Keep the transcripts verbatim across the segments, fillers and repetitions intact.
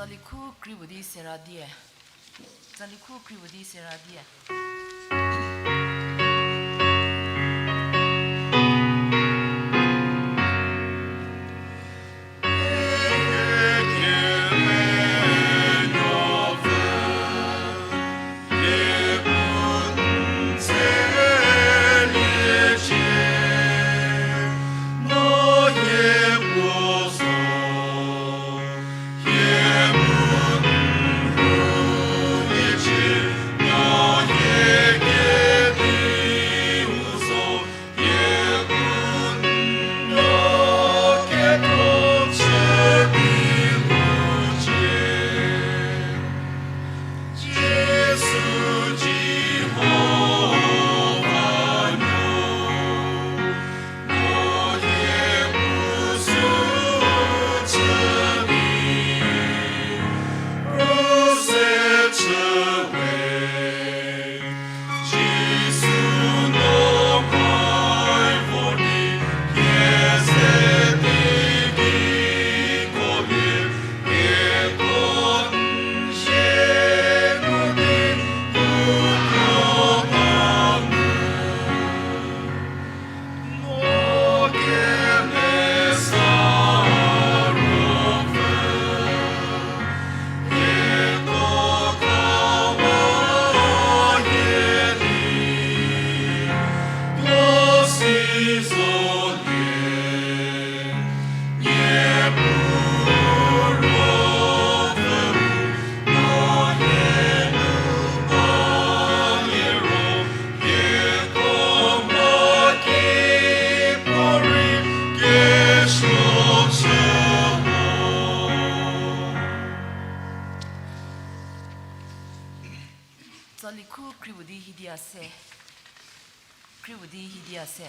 Tsali khu kri puo di sera die. Tsali khu kri puo di sera die. Tsali khu kri puo di hidia se. Kri puo di hidia se.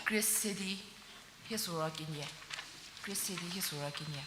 Krie se di hie sura kenie. Krie se di hie sura kenie.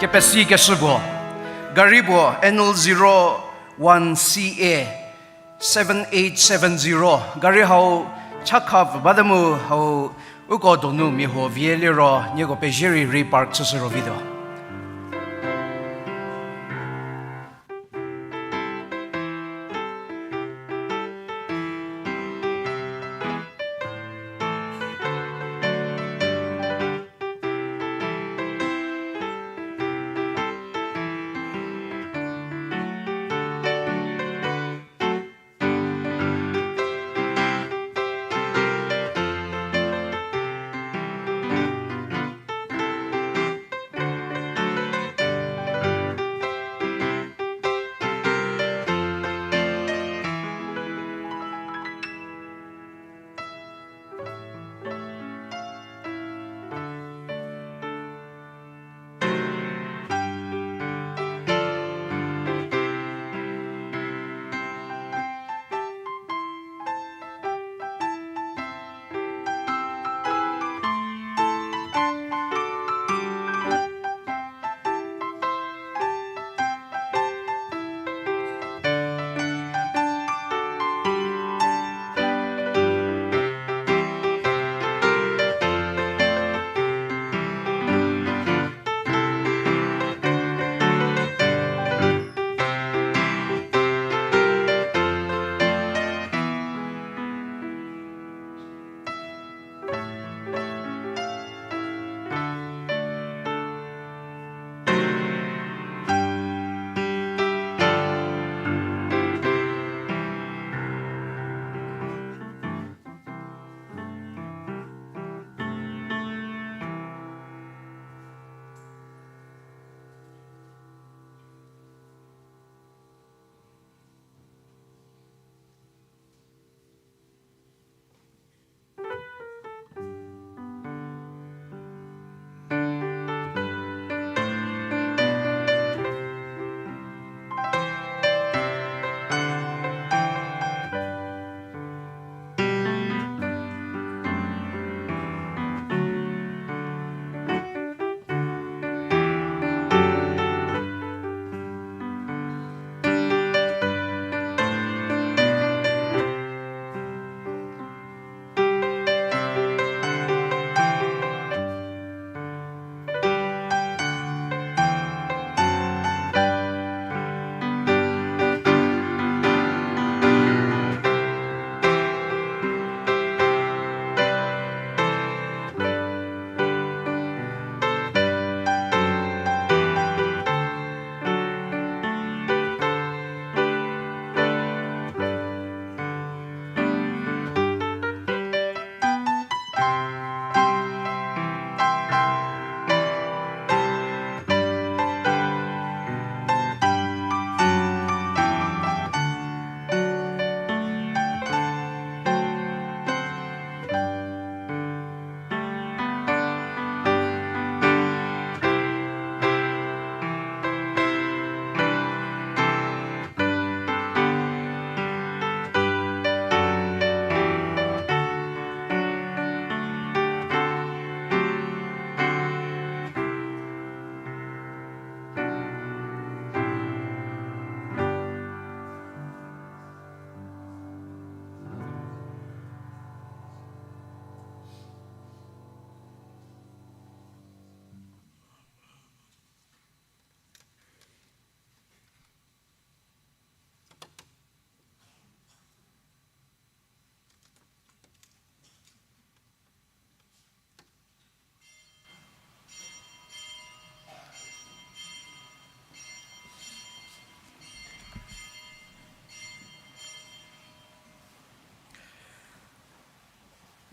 Kepesi keshü puo, gari puo N L zero one C A seven eight seven zero, gari hau chakha pfü bate mu hau uko donu mia huo vie liro nieko pezie rei repark chüshü ro vituo.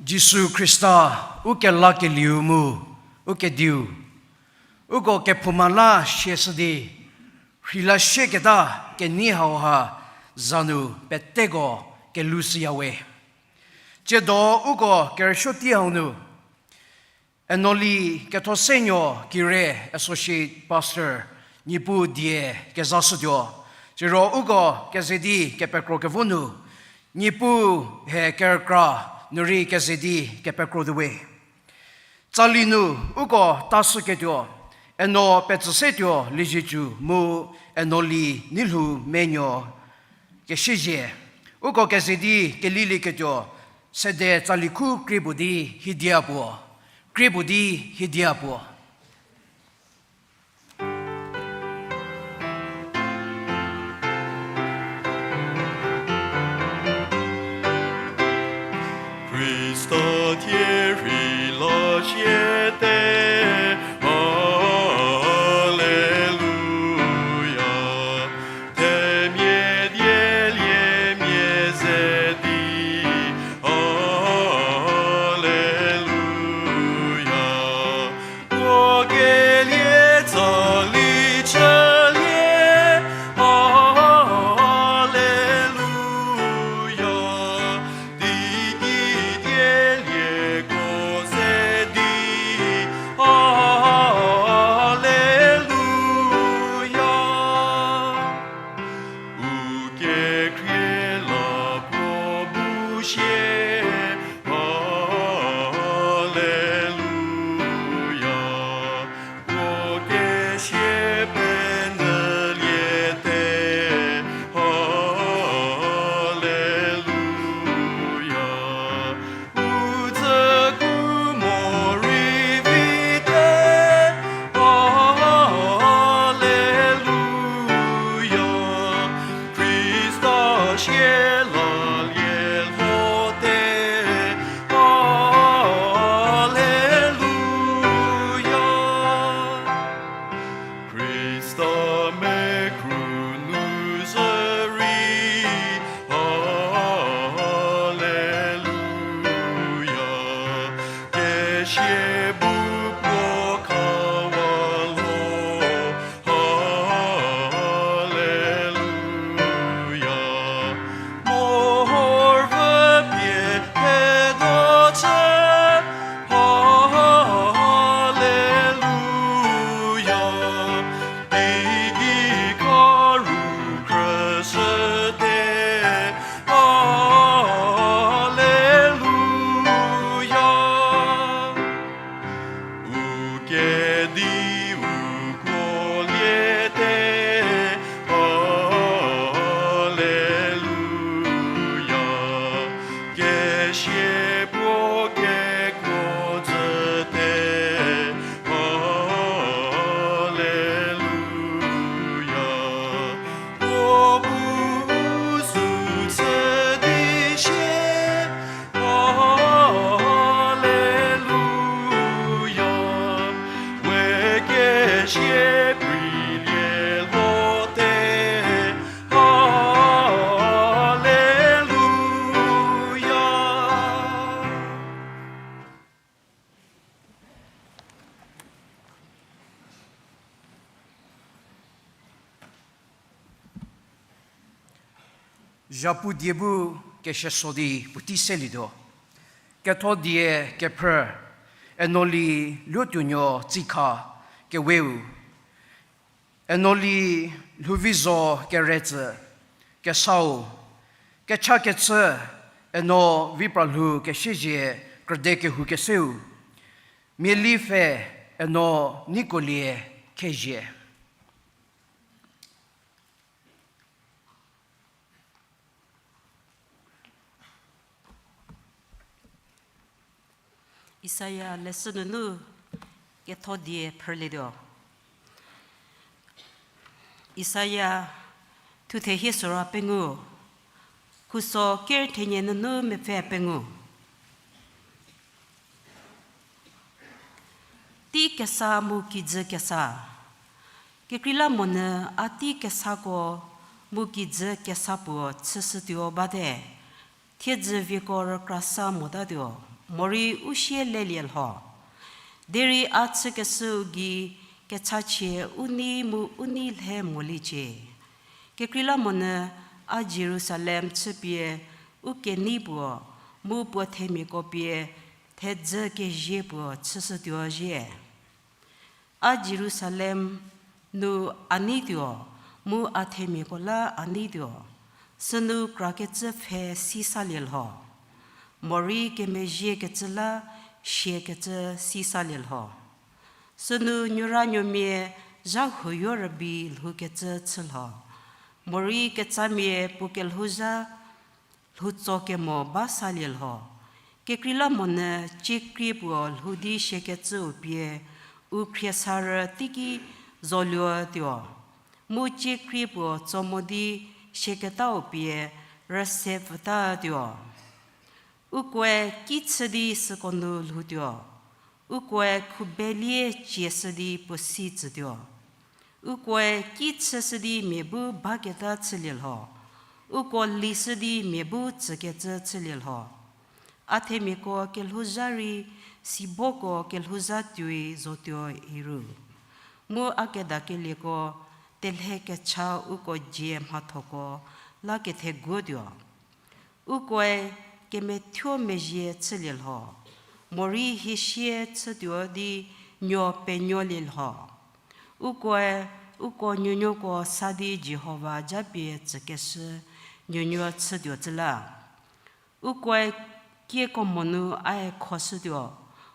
Jisu Khrista, u kelakelieu mu u Kediu, uko kephouma la siashü di, rheila sieketa kenei hauha za nu peteko kelushüya we. Tsiedo uko kerüsuo tei hau nu, Enoli Kethosenuo Kire, Associate Pastor, Niepuu die kezashütuo. Siro uko keze di kepekro kevo nu, Niepuu he kerükra nu rei keze di kepekrotuo we. Tsali nu uko tashüketuo, Eno Petsüsetuo Liezietsu mu Enoli Neilhoumenuo Kesiezie. Uko keze di kelilieketuo, sede tsali khu krie puo di hidia puo, krie puo di hidia puo. Khrista thie rheila siete, Haleluya. Themia die liemia ze di, Haleluya. Puo kelie tsali chülie, Haleluya. Di gidielie ko ze di, Haleluya. U kekhrie la puo bu sie, Haleluya. Puo kesie penyüliete, Haleluya. U dzüku morei vite, Haleluya. Khrista sie lalie lhote, Haleluya. Khrista mekru nu zhü rei, Haleluya. Kesie bu puo khawa lho, Haleluya. Mohor vü pie kedo chü, Haleluya. Teigei kharu khrüshüte, Haleluya. U kedi u kuoliete, Haleluya. Kesie puo kekuo zhüte, Haleluya. Puo bu u sü chü di sie, Haleluya. We kesie preilie lhote, Haleluya. Zhapu die bu kesieso di puotei selietuo. Ketho die kephrü, Enoli Luotuonuo Tsikha keweu, Enoli Lhouvizo Keretsü kesau, kechakechü Eno Vipralhou Kesiezie Krüde Kehoukeseu, miali pfhe Eno Neikolie Khezie. Isaia leshü nunu ketho die phrülietuo. Isaia thuthe hie soro pengou, khuso ker thenie nunu mepfü pengou. Tei kesa mu kijü kesa. Kekreilamonyü a tei kesako mu kijü kesa puo chüshütuo bate, thiedzü vieko rükrasa motatuo. morei u sie lelie lho. Derei a chükeshüu gei kechachie u nei mu u nei lhe moliecie. Kekreilamonyü a Jerusalem chüpie u kenei puo, mu puo themiako pie thedzü kezie puo chüshütuo zhie. A Jerusalem nu a neituo, mu a themiako la a neituo, sünu krakecü pfhe si salie lho, morei kemezhiekecü la siakecü si salie lho. Sünu nuoranuomia zha huoyo rübei lhoukecü chü lho, morei ketsamia puo kelhouzha lhoutsokemo ba salie lho. Kekreilamonyü ciekrie puo lhou di siakecüu pie u khriesarü teiki zoluotuo, mu ciekrie puo tso mo di siaketau pie rüse pfütatuo. Ukoe ki chü di süko nu lhoutuo, ukoe khubelie cieshü di puo si tsütuo. Ukoe ki chüshü di mia bu baketa chülie lho, uko lishü di mia bu tsükecü chülie lho. A themiako kelhouzha rei siboko kelhouzha tuoi zotuo iru, mu a kedakelieko telhe kecha uko dzie mhathoko la ketheguotuo. Ukoe kemethuo mezhie chülie lho, morei hiesie chütuo di nuo penuolie lho. Ukoe uko nuonuoko sa di Jihova japie tsükeshü nuonuo chütuo cü la. Ukoe kieko monu a-e khoshütuo,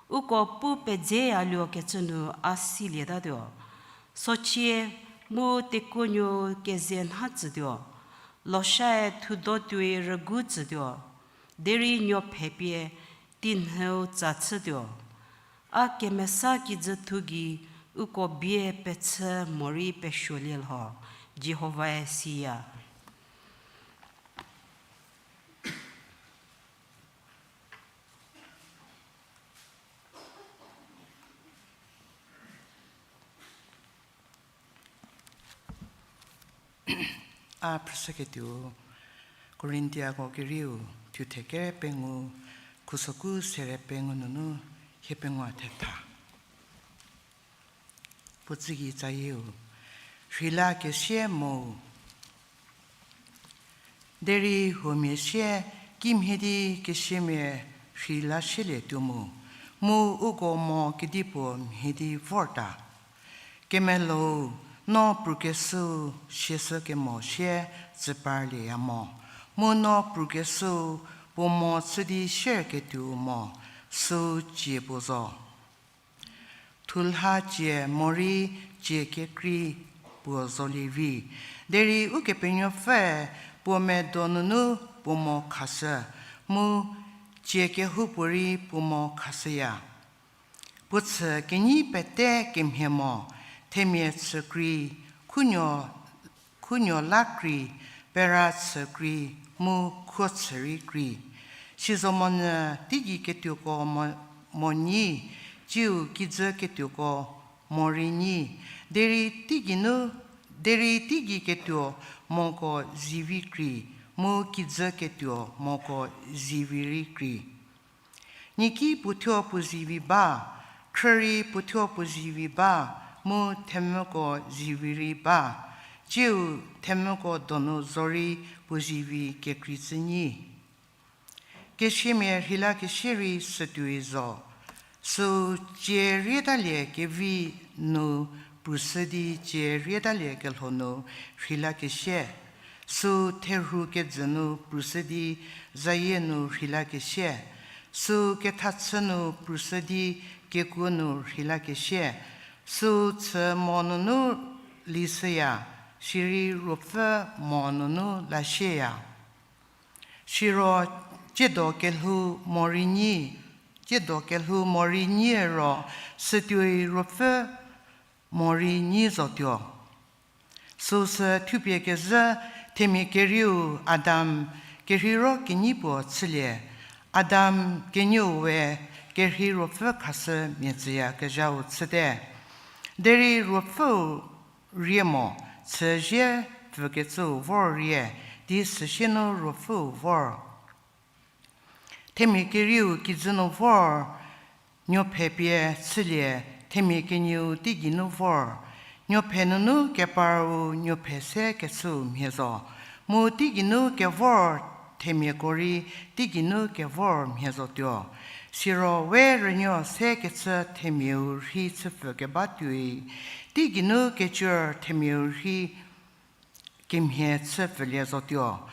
uko pu pedzeyaluokecü nu a silietatuo. Sochie mu tekuonuo keze nha tsütuo, loshae thudo tuoi rügu tsütuo, derei nuo phe pie tinhüu tsa chütuo. A kemesa kijüthu gei uko bie pechü morei pesuolie lho, Jihovae siya. A phrüshüketuo, Korintiako kerieu, thuthe kere pengou, khusoku sere pengou nunu, hie pengou a thetha. Puo tsügei tsayieu, rheila kesie mo. Derei huomia sie kimhie di kesiemia rheila sielie tuo mu, mu uko mo kedipuo mhie di vorta. Kemelou, no prukeshüu siashü kemo sie tsüparlieya mo, mu no prukeshüu puo mo chü di sierketuou mo, süu cie puo zo. Thulha cie morei cie kekrei puo zolie vi, derei Ukepenuopfüe puo medo nunu puo mo khashü, mu cie kehoupuorei puo mo khashüya. Puo chü kenyi pete kemhie mo, themia chü krei, khunuo, khunuo la krei, pera chü krei, mu khuo chü rei krei. Sizomonyü teigei ketuoko mo, mo nyi, tsiu kijü ketuoko morei nyi, derei teigei nu, derei teigei ketuo moko zivi krei, mu kijü ketuo moko zivi rei krei. Niaki puothuo puo zivi ba, khrü rei puothuo puo zivi ba, mu themvüko zivi rei ba, tsiu themvüko donu zorei puo zivi kekrei tsü nyi. Kesiemia rheila kesie rei sütuoi zo. Süu cie rietalie kevi nu prushü di cie rietalie kelho nu rheila kesie. Süu therhu kejü nu prushü di zayie nu rheila kesie. Süu kethachü nu prushü di kekuo nu rheila kesie. Süu chü mo nunu lishüya, sirei Ruopfü mo nunu lasieya. Siro tsiedo kelhou morei nyi, tsiedo kelhou morei nyi ro sütuoi Ruopfü morei nyi zotuo. Süusü thupie kezhü themia kerieu Adam kerheiro kenyi puo chülie, Adam kenieu we kerhei ruopfü khashü mia tsüyakezhau chüte. Derei ruopfüu rie mo, chüzie pfükecüu vor rie, di süsie nu ruopfüu vor. Themia kerieu kijü nu vor, nuophe pie chülie, themia kenieu teigei nu vor. Nuophe nunu keparu nuophe se kechüu mhie zo. Mu teigei nu kevor themiako rei teigei nu kevor mhie zotuo. Siro we rünuo se kechü themiau rhei chüpfü keba tuoi, teigei nu kecür themiau rhei kemhie chüpfülie zotuo.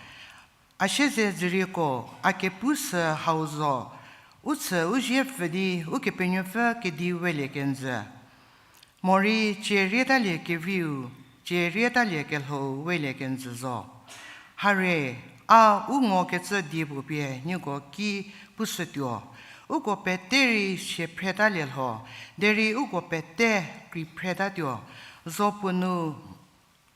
A siezedzürieko, a kepushü hau zo, u chü u zie pfü di Ukepenuopfü kedi welie kenjü. Morei cie rietalie keviu, cie rietalie kelhou welie kenjü zo. Harie, a u ngokecü die puo pie nieko ki pushütuo. Uko pete rei sie phretalie lho, derei uko pete krei phretatuo. Zo puo nu,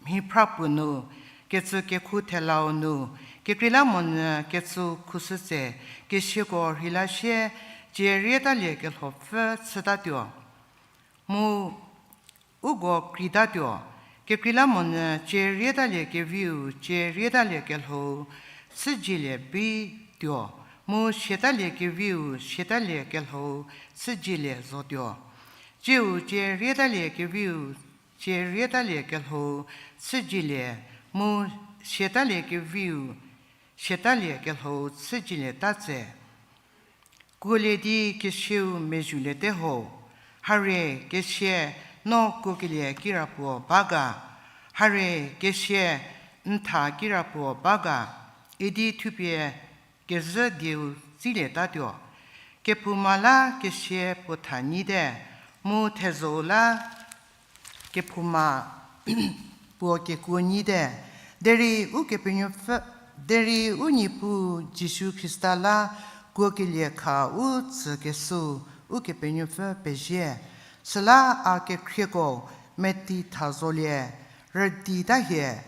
mhi phra puo nu, kecü kekhu thelau nu, kekreilamonyü kecü khushütse, kesiako rheila sie, cie rietalie kelhou pfü chütatuo. Mu uko kreitatuo, kekreilamonyü cie rietalie keviu, cie rietalie kelhou chüdzielie bituo, mu siatalie keviu, siatalie kelhou chüdzielie zotuo. Tsieu cie rietalie keviu, cie rietalie kelhou chüdzielie, mu siatalie keviu, siatalie kelhou chüdzielie ta tse. Kuolie di kesiau mezhüliete ho, harie kesia no kuokelie kirapuo ba ga, harie kesia n tha kirapuo ba ga, idi thupie kezhü dieu tsilietatuo. Kephouma la kesia puo tha nyite, mu thezho-u la kephouma puo kekuo nyite, derei Ukepenuopfü, derei u Niepuu Jisu Khrista la kuokelie kha u tsükeshüu Ukepenuopfü pezie. Süla a kekhrieko meti tha zolie, rüdi ta hie,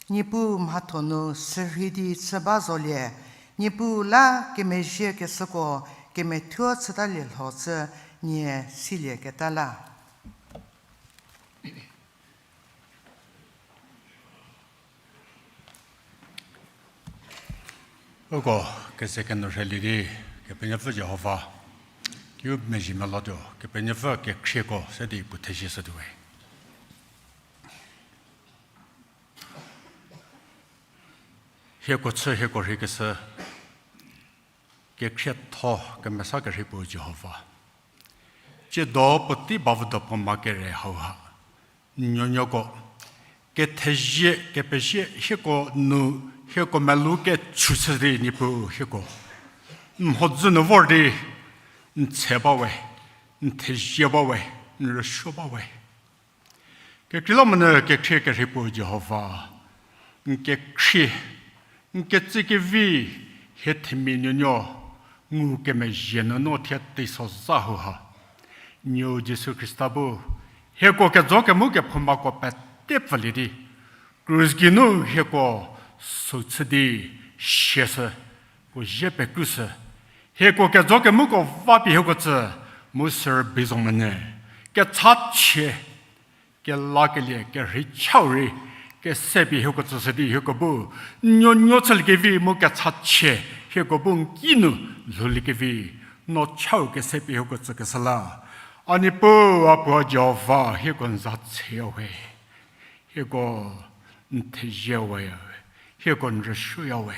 Niepuu mhatho nu sürhei di chü ba zolie, Niepuu la kemezhiekeshüko kemethuo chütalie lho chü nie silieketa la. Uko keze kenu rheilie di, Kepenuopfü Jihova, kiu mezhie melotuo, Kepenuopfü kekhrieko se di puo thezie shütuowe. Hieko chü hieko rheikeshü, kekhrietho kemesa kerhei puo Jihova. Tsiedo puotei bavudo puo ma kere hauha, n nuonuoko kethezie, kepezie hieko nu, hieko melou kechu chü di Niepuu hieko n mhodzü nu vor di n tse bawe, n thezie bawe, n rüsuo bawe. Kekreilamonyü kekhrie kerhei puo Jihova, n kekhrie, n ketsü kevi, hie themia nuonuo ngukemezhie nunu thie teiso za hauha, Nuou Jisu Khrista bu hieko kejo kemu kephoumako pete pfülie di, krus geinu hieko sü chü di siashü, ko zie pekushü, hieko kejo kemuko vapie hieko tsü, mu sü rübei zo monyü kechachie, kelakelie kerhei chau rei kesepie hieko tsüshü di hieko bu n nuonuo chüliekevi mu kechachie hieko bu n kinu lhouliekevi, no chau kesepie hieko tsükeshü la, a Niepuu, a Puo Jihova, hieko n za tseyawe, hieko n thezie we, hieko n rüsuoyawe.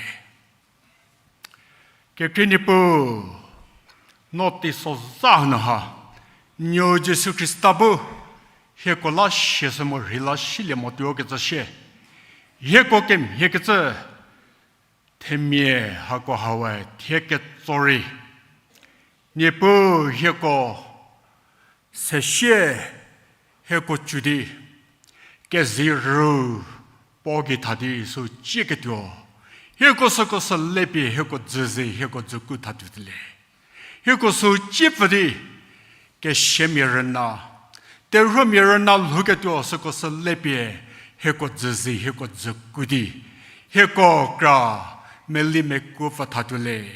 Kekhrie Niepuu, no teiso za nu ha, Nuou Jisu Khrista bu hieko la siashü mu rhei la silie motuo kecü sie, hieko kemhiekecü themia hako hawe thie ketso rei, Niepuu hieko sesie hieko cü di, kezei rüu puo gei tha di sü cieketuo, hieko süko sü lepie hieko dzü ze hieko dzüku tha tuote le. Hieko sü cie pfü di, kesiamia rüna, terhuomia rüna lhouketuo süko sü lepie hieko dzü ze hieko dzüku di, hieko kra meli mekuo pfü tha tuo le.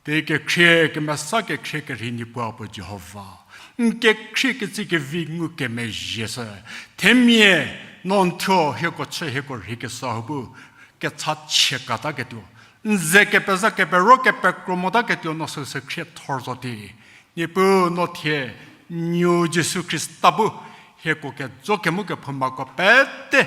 Di kekhrie kemesa kekhrie kerhei Niepuu a Puo Jihova, n kekhrie ketsü kevi ngukemezhie shü, themia no n thuo hieko chü hieko rheikeshü hau bu kechachie kataketuo, N ze kepezha kepero kepekro mota ketuo no süsü khriethor zo di. Niepuu no thie, nuo Jisu Khrista bu, hieko kejo kemu kephoumako pete,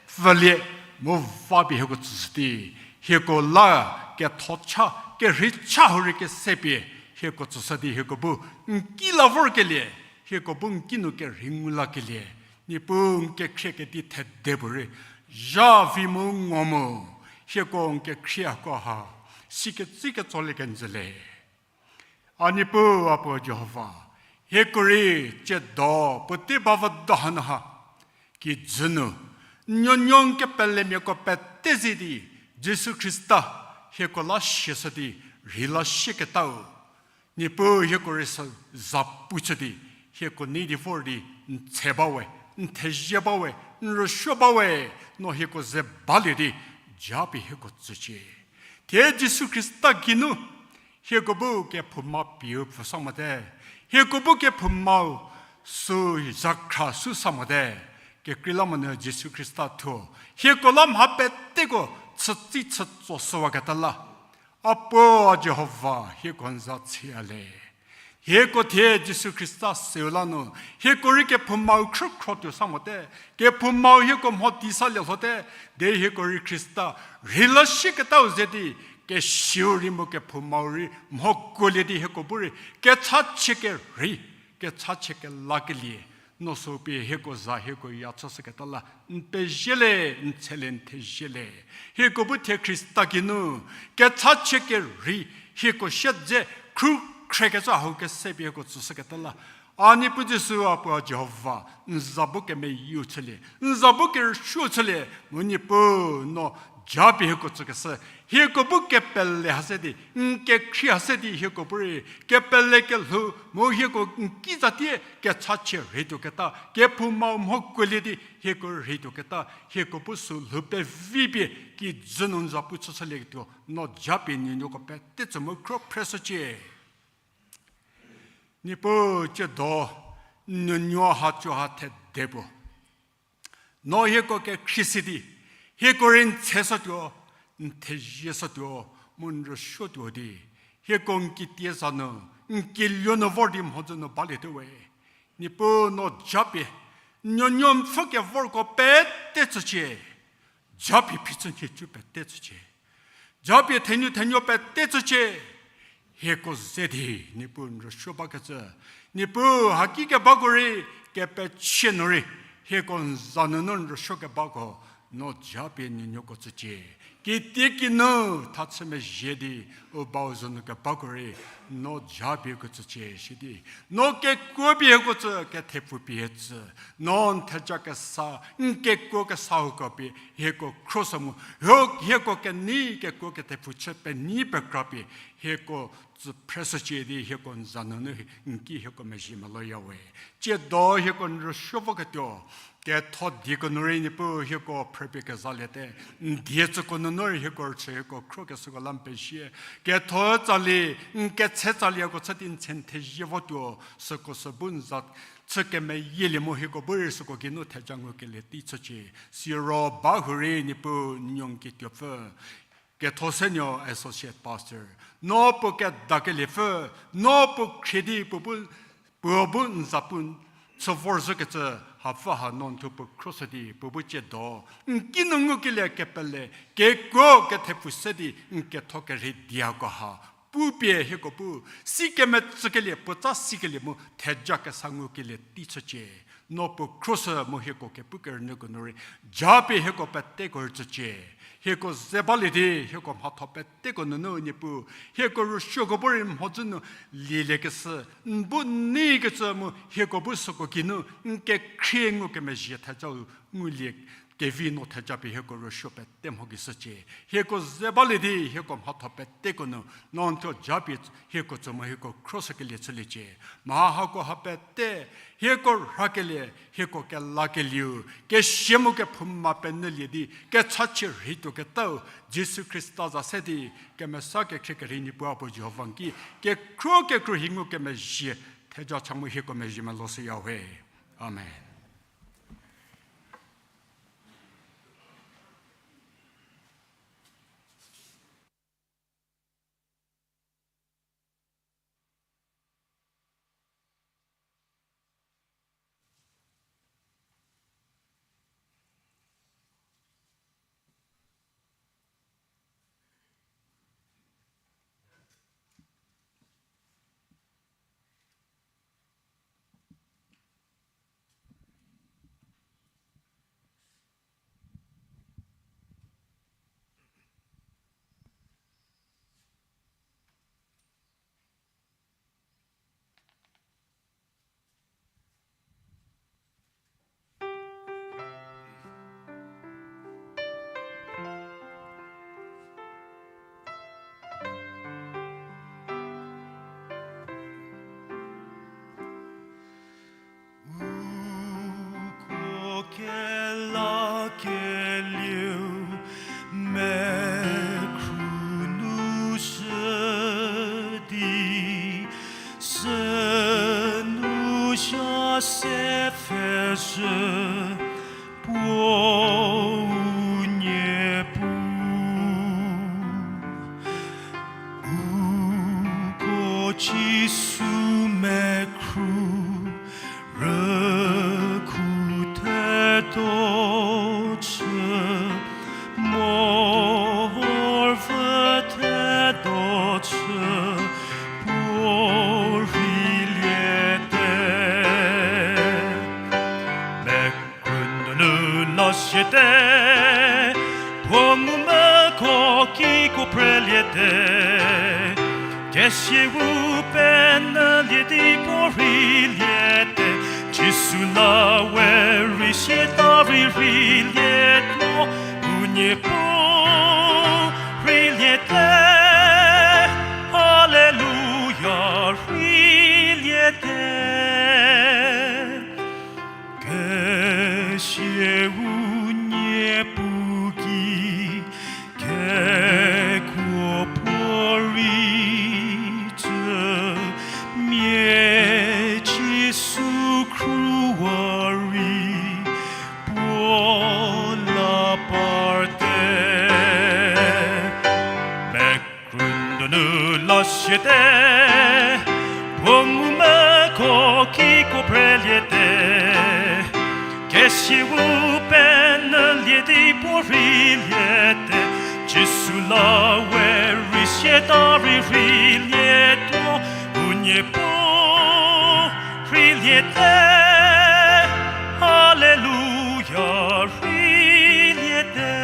pfülie, mu va pie hieko tsüshü di. Hieko la ketho cha, kerhei cha hurei kese pie, hieko tsüshü di hieko bu, n ki la vorkelie, hieko bu n ki nu kerhei ngu lakelie. Niepuu n kekhrie kedi thede puorei, zha vi mu ngo mu, hieko n kekhrie hako ha, sikecü ketsolie kenjü le. A Niepuu, a puo Jihova, hieko rei, tsiedo, puotei ba vü do hanu ha, kijü nu, nuonuo n kepelemiako pete ze di, Jisu Khrista, hieko la siashü di, rhei la sieketau. Niepuu hieko rei sü za pu chü di, hieko nei di vor di, n tshe ba we, n thezie ba we, n rüsuo ba we, no hieko ze balie di, japie hieko tsücie. Thie Jisu Khrista geinu, hieko bu kephouma pieu pfü sa mote, hieko bu kephoumau sü zakhra sü sa mote, kekreilamonyü Jisu Khrista thuo, hieko la mha peteko chütsi chütso shüwaketa la. A puo Jihova, hieko n za tshia le. Hieko thie Jisu Khrista seu la nu, hieko rei kephoumau khrükhro tuo sa mote, kephoumau hieko mho di salie lhote, de hieko rei Khrista, rhei la sieketau ze di, kesiau rei mu kephoumau rei mho kuolie di hieko bu rei, kechachie kerhei, kechachie kelakelie, no sü pie hieko za hieko ya chüshüketa la, n pezie le, n tshe le, n thezie le. Hieko bu thie Khrista geinu, kechachie kerhei, hieko siedze, khrukhrekecü hau kese pie hieko tsüshüketa la. A Niepuu Jisu a puo Jihova, n za bu kemeyieu chülie, n za bu kerüsuo chülie, mu Niepuu no japie hieko tsükeshü, hieko bu kepele ha se di, n kekhrie ha se di hieko bu rei, kepele kelhou, mu hieko n ki zatie, kechachie rheituoketa, kephoumau mho kuolie di, hieko rheituoketa, hieko bu sü lhou pevi pie, kijü nu n za pu chüshülieketuo, no japie nuonuoko pete tsü mu khro phreshücie. Niepuu tsiedo, nuonuo ha co ha thede puo. No hieko kekhrie si di, hieko rei n tshe sotuo, n thezie sotuo, mu n rüsuotuo di, hieko n kitie za nu, n kiluo nu vor di mhodzü nu balietuo we. Niepuu no japie, nuonuo n pfhü kevorko pete tsücie, japie phichü nhicu pete tsücie. Japie thenuo thenuo pete tsücie, hieko ze di, Niepuu n rüsuo bakecü. Niepuu haki kebako rei, kepechie nu rei, hieko n za nunu n rüsuo kebako, no japie nuonuoko tsücie. Kitiekinu, thachü mezhie di, u bau zo nu kebako rei, no japie hieko tsücie, sidi. No kekuo pie hieko tsü, kethepfu pie tsü. No n theja kesa, n kekuo kesa hako pie, hieko khroshü mu. Hieko, hieko kenei kekuo kethepfu chü penei pekra pie, hieko tsü phreshücie di, hieko n za nunu n ki hieko mezhie meloya we. Tsiedo hieko n rüsuo voketuo, ketho dieko nu rei Niepuu hieko phrüpie kezaliete, n die tsüko nunu rei hieko rüchü hieko khro keshüko la n pezie. Ketho tsali, n ketse tsalieko chü di n tshe n thezie votuo, süko sü bu n za chü kemeyielie mu hieko bu rei süko geinu theja ngukelie tei chücie. Siro ba hurei Niepuu nuo n kituopfü, ketho senuo associate pastor, no puo kedakeliepfü, no puo khrie di puo bu, puo bu n za pu chü vorzhükecü hapfü ha no n thuo puo khroshü di puo bu tsiedo, n kinu ngukelie kepele, kekuo kethepfu se di n ketho kerhei diako ha, pupie hieko bu, si kemetsükelie, puotsa sikelie mu theja kesa ngukelie tei chücie. No puo khroshü mu hieko kepu kerünyüko nu rei, japie hieko peteko rüchücie. Hieko ze balie di, hieko mhatho peteko nunu Niepuu, hieko rüsuoko bu rei mhodzü nu lieliekeshü, n bu neikecü mu hieko bu süko geinu, n kekhrie ngukemezhie thejau ngulie kevi no theja pie hieko rüsuo pete mho gei shücie. Hieko ze balie di, hieko mhatho peteko nu, no n thuo japie hieko tsü mu hieko khroshükelie chüliecie. Mha hako ha pete, hieko rhakelie, hieko kelakelieu, kesia mu kephouma penyülie di, kechachie rheituoketau, Jisu Khrista za se di, kemesa kekhrie kerhei Niepuu a puo Jihova n ki, kekhro kekhro hi ngukemezhie theja cha mu hieko mezhie meloshüya we. Amen. se pfhezhü puo u Niepuu. Uko Jisu mekhru rükhu thedo chü, mor vü thedo chü, puo rheiliete. Mekrü nunu lasiete, puo ngumvüko kiko preliete. Kesiau penyülie di puo rheiliete, Jisu la we rei siata rei rheilietuo, u Niepuu rheiliete, Haleluya, rheiliete. Kesiau Niepuu ki kekuo puo rei tsü, mia Jisu khrüwa rei puo la parte. Mekrü nunu lasiete, puo ngumvüko kiko preliete. Kesiau penyülie di puo rheiliete, Jisu la we rei siata rei rheilietuo, u Niepuu rheiliete, Haleluya, rheiliete.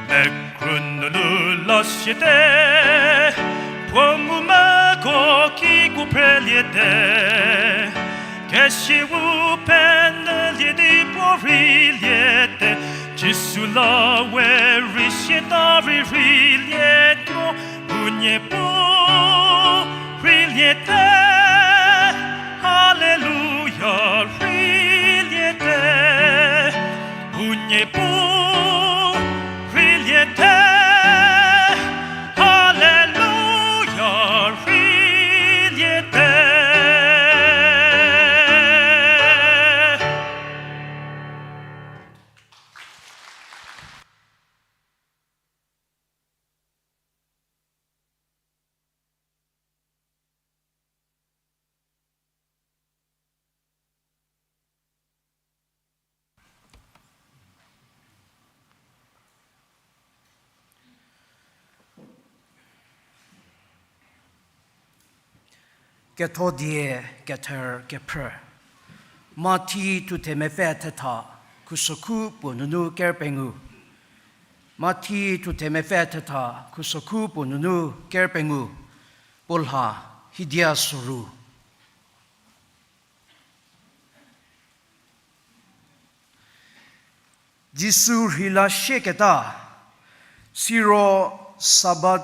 Mekrü nunu lasiete, puo ngumvüko kiko preliete. Kesiau penyülie di puo rheiliete, Jisu la we rei siata rei rheilietuo, u Niepuu rheiliete, Haleluya, rheiliete. U Niepuu rheiliete, Haleluya, rheiliete. Kethodie kether kephrü. Mathi thuthe mepfü thetha, khusokhu puo nunu ker pengou. Mathi thuthe mepfü thetha, khusokhu puo nunu ker pengou. Puo lha, Hidia Soru. Jisu rheila sieketa, siro Sabat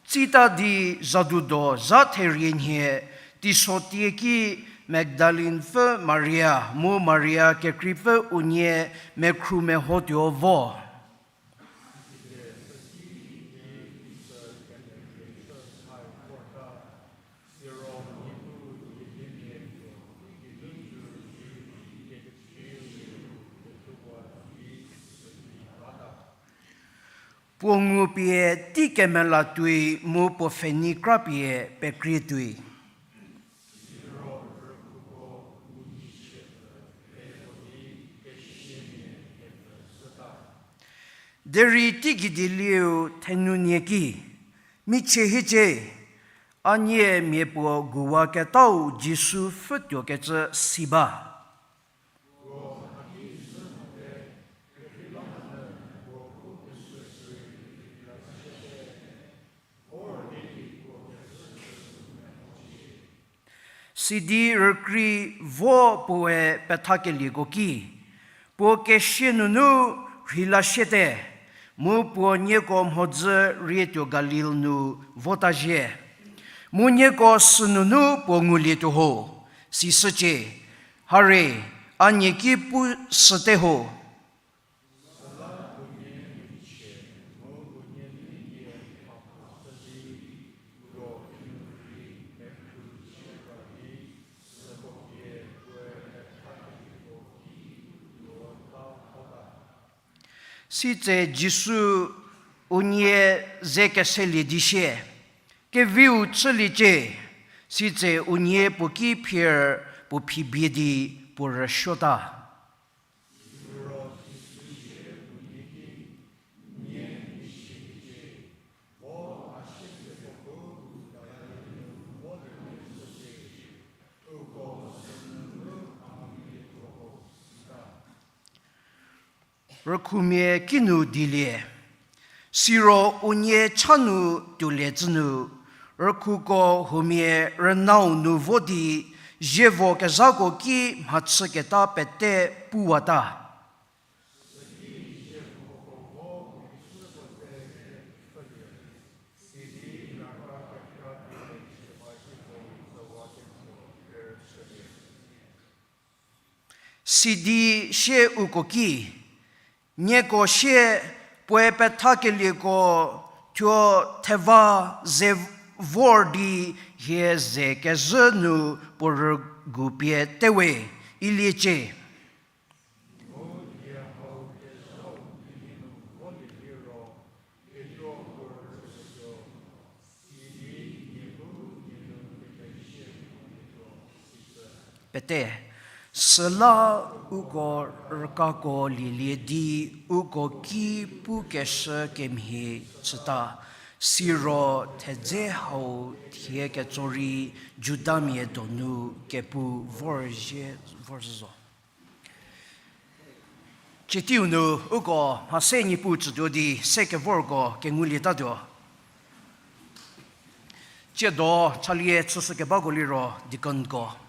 tsita di zadudo zha therie nhie, teiso tieki Magdalin pfü Maria mu Maria kekreipfü unie mekhru mehotuo vo. Puo ngu pie tei kemela tuoi mu puo pfhenei kra pie pekrie tuoi. Derei teigei dielieu thenunie ki, michie hiecie, a nie mia puo guwaketau Jisu pfhütuokecü si ba. Sidi rükrie vo puoe pethakelieko ki, puo kesia nunu rheila siete, mu puo nieko mhodzü rietuo Galil nu vota zhie. Mu nieko sünunu puo ngulietuo ho, sishücie. Hare, a nieki pu süte ho. Sitse Jisu unie ze keselie di sie, Keviu chüliecie, sitse unie puo ki phier puo phi bie di puo rüsuota. Rükhumia kinu dielie. Siro unie cha nu tuolie tsü nu, rükhuko huomia rünau nu vo di, zievo kezhako ki mhachüketa pete puwata. Sidi sie uko ki, nieko sie puoe pethakelieko thuo theva ze vor di hie ze kezhü nu puo rügu pie tewe, iliecie. Pete, süla uko rükako lielie di uko ki pukeshü kemhie chüta, siro thedze hau thie ketso rei Judamia donu kepu vorzhie, vorzhü zo. Cietiu nu uko mhase Niepuu tsütuo di se kevorko kengulietatuo. Tsiedo chalie chüshükebako liro deaconko.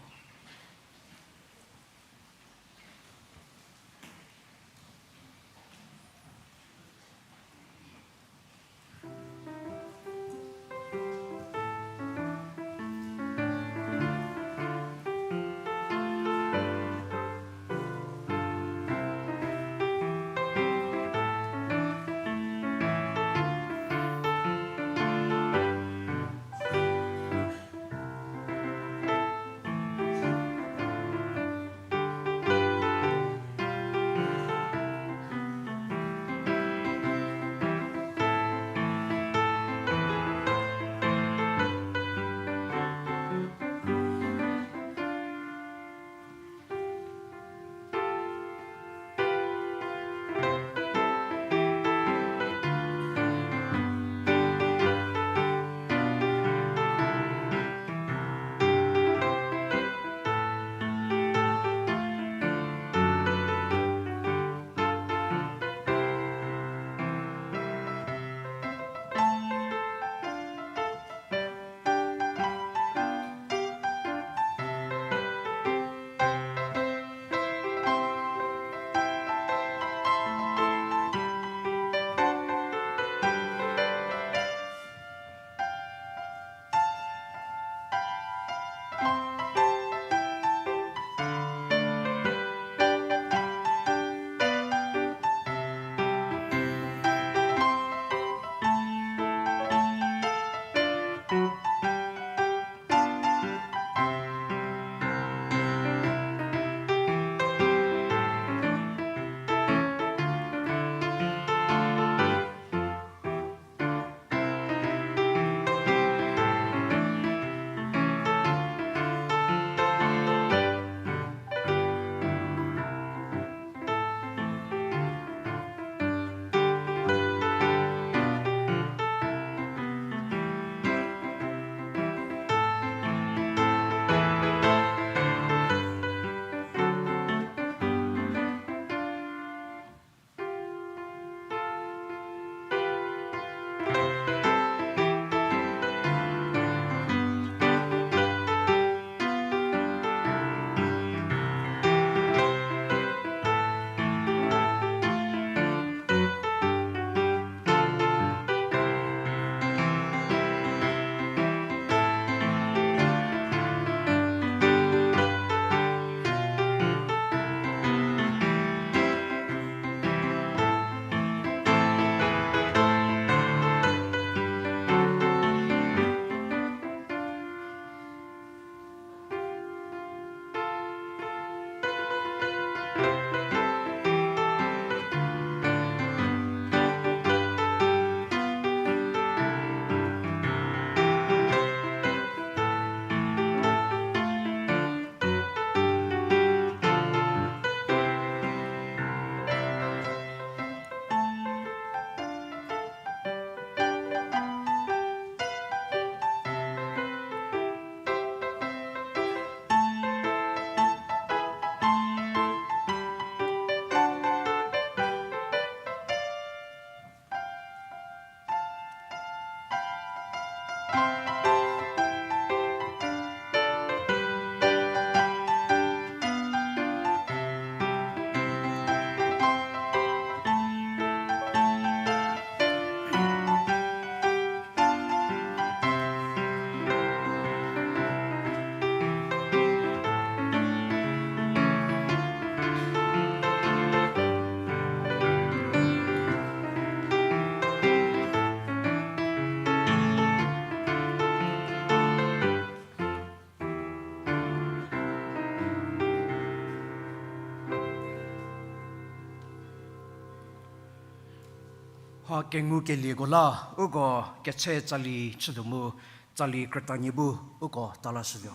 Mha kengukelieko la, uko ketse tsali chütuo mu, tsali krütanie bu uko talashütuo.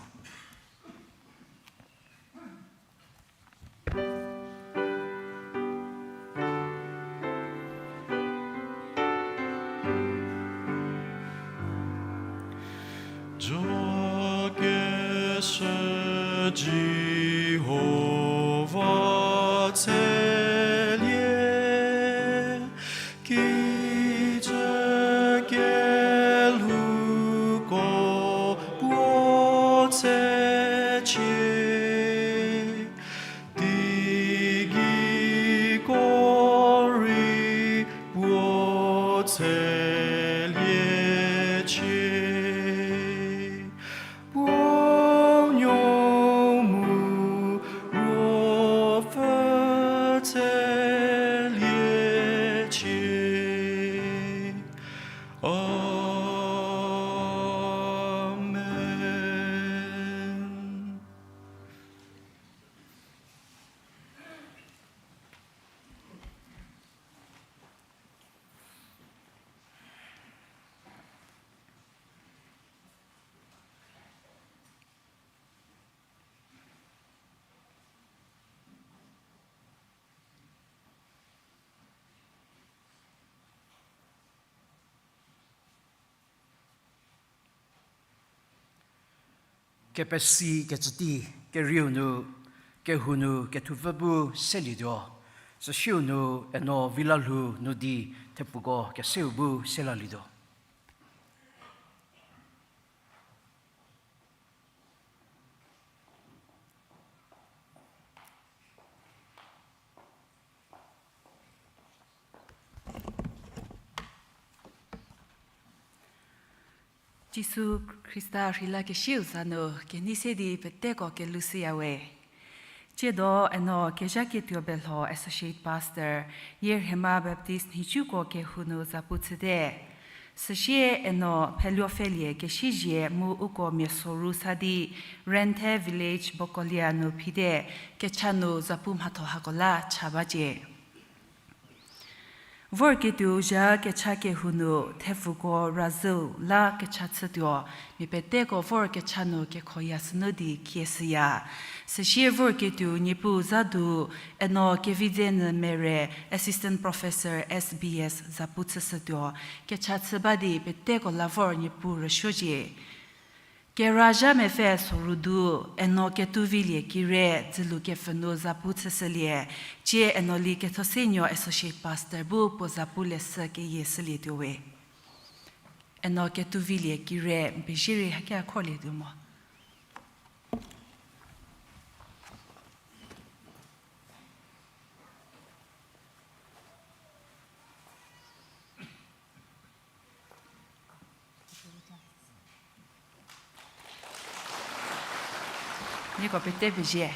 Jokeshü Jihova tselie, kijü kelhouko puo tsecie, teigei ko rei puo tseliecie. Puo nuo mu Ruopfü tseliecie. Amen. Kepesi kecüti, kerieu nu, kehou nu kethupfü bu selietuo, süsieu nu eno vila lhou nu di thepfuko keseu bu selalietuo. Jisu Khrista rheilakesiu za nu kenei se di peteko kelushüyawe. Tsiedo eno Kezhaketuo Belho Associate Pastor, Yerhema Baptist Nhicuko kehou nu zapu chüte. Süsie eno Pheluopfhelie Kesiezie mu uko mia soru sa di Renthe Village Bokolia nu phite, kecha nu zapu mhatho hako la cha bacie. Vorketuo zha kecha kehou nu thepfuko razhüu la kecha chütuo, mia peteko vor kecha nu kekhoya sünu di kieshüya. Süsie vorketuo Niepuu za du eno Kevidzenyü Mere, Assistant Professor, S B S, zapu chüshütuo, kecha chü ba di peteko la vor Niepuu rüsuocie. Kerazha mepfü soru du, eno Ketuvilie Kire dzülu kepfhü nu zapu chüshülie, tsie eno Likethosenuo Associate Pastor bu puo zapu leshü keyie shülietuo we. Eno Ketuvilie Kire, n pezie rei haki a khorlietuo mo. Nieko pete pezie.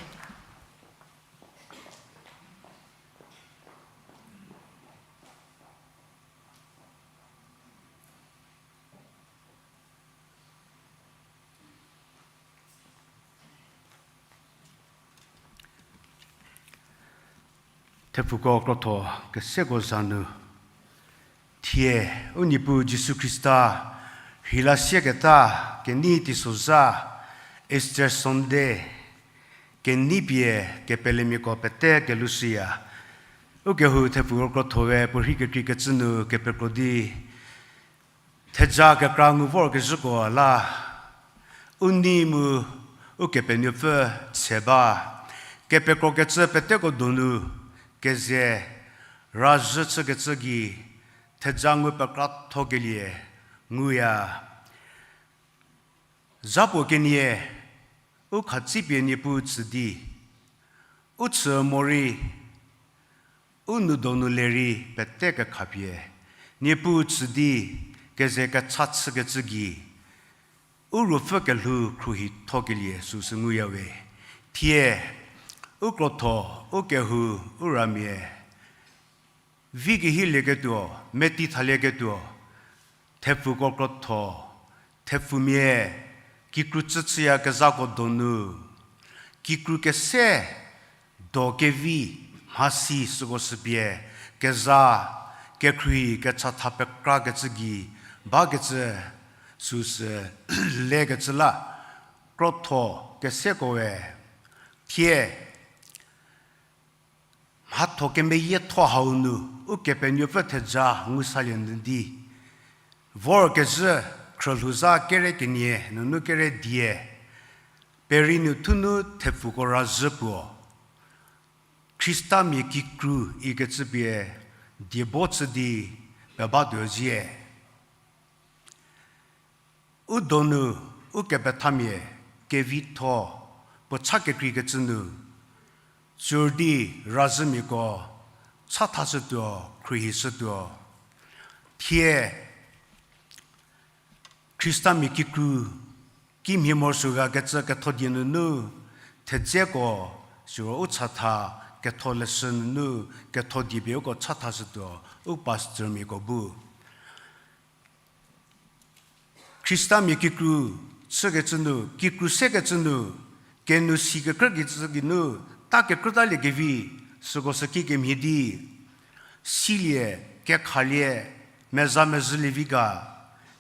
Thepfuko krotho keseko za nu, thie u Niepuu Jisu Khrista rheilasieketa kenei teisozha, Easter Sunday, kenei pie kepelemiako pete kelushüya. Ukehou thepfuko krotho we puorhi kekreikecü nu kepekro di theja kekra ngu vorkezhüko la, u nei mu Ukepenuopfü tse ba, kepekrokecü peteko donu keze razhü chükecü gei theja ngu pekrathokelie nguya. Zhapuo kenie, u khatsipie Niepuu tsü di, u chü morei, u nou donu lerei pete kekhapie Niepuu tsü di keze kecha chükecü gei, u ruopfü kelhou khruohithokelie süsü nguyawe. Thie u krotho, ukehou, u ramia vi kehilieketuo, meti thalieketuo, thepfuko krotho, thepfumia kikru chüchüyakezhako donu, kikru kese do kevi mhasi süko shüpie kezha kekhruohi kechatha pekrakecü gei bakecü süsü lekecü la krotho kesekoe thie mhatho kemeyietho hau nu Ukepenuopfü theja ngusalie nyü di vorkezhü khrülhouzha kere kenie nunu kere die peri nu thunu thepfuko razhü puo Khristamia kikru ikecü pie diebo chü di pebatuo zie. U donu ukepethamia kevitho puo cha kekreikecü nu tsur di razhümiako chathashütuo, khruohishütuo. Thie Khristamia kikru kimhie morosuo ga kecü ketho die nunu thedzeko siro u chatha ketho leshü nunu ketho die pie uko chathashütuo, u pastormiako bu Khristamia kikru chükecü nu, kikru sekecü nu, kenu si kekrükecü geinu ta kekrütaliekevi, süko sü kikemhie di silie, kekhalie, meza mezhülie vi ga,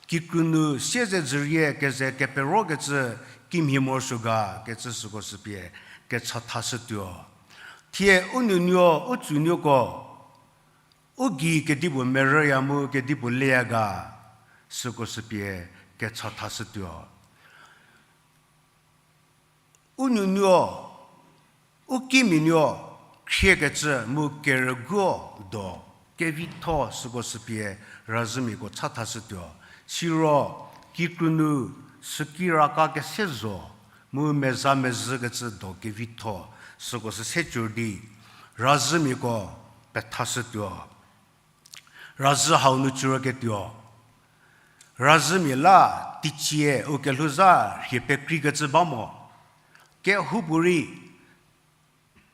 kikru nu siezedzü rie keze keperokecü kimhie morosuo ga kecü süko sü pie kechathashütuo. Thie u nuonuo, u tsünuoko, u gei kedipuo merüya mu kedipuo leya ga, süko sü pie kechathashütuo. U nuonuo, u kimianuo, khriekecü mu kerüguo do, kevitho süko sü pie razhümiako chathashütuo. Siro kikru nu süki raka kese zo, mu meza mezhükecü do kevitho süko sü se tsur di razhümiako pethashütuo. Razhü hau nu tsüroketuo. Razhümia la teicie u kelhouzha rhie pekreikecü ba mo. Kehoupuorei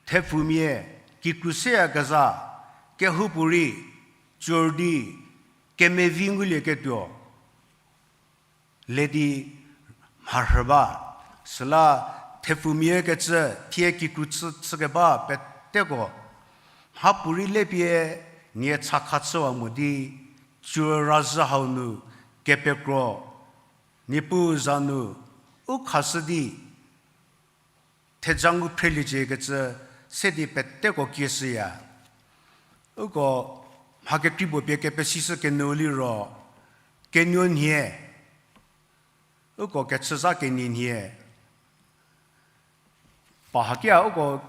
thepfumia kikru seyakezha, kehoupuorei tsur di kemevi ngulieketuo le di mharhü ba. Süla thepfumia kecü thie kikru chü, chükeba peteko mhapuorei le pie nie chakha chüwa mo di, tsur razhü hau nu kepekro Niepuu za nu u khashü di theja ngu phrelieciekecü se di peteko kieshüya. Uko mha kekreipuo pie kepesishü kenuo liro, kenuo nhie, uko kechüzha kenie nhie. Pahakia uko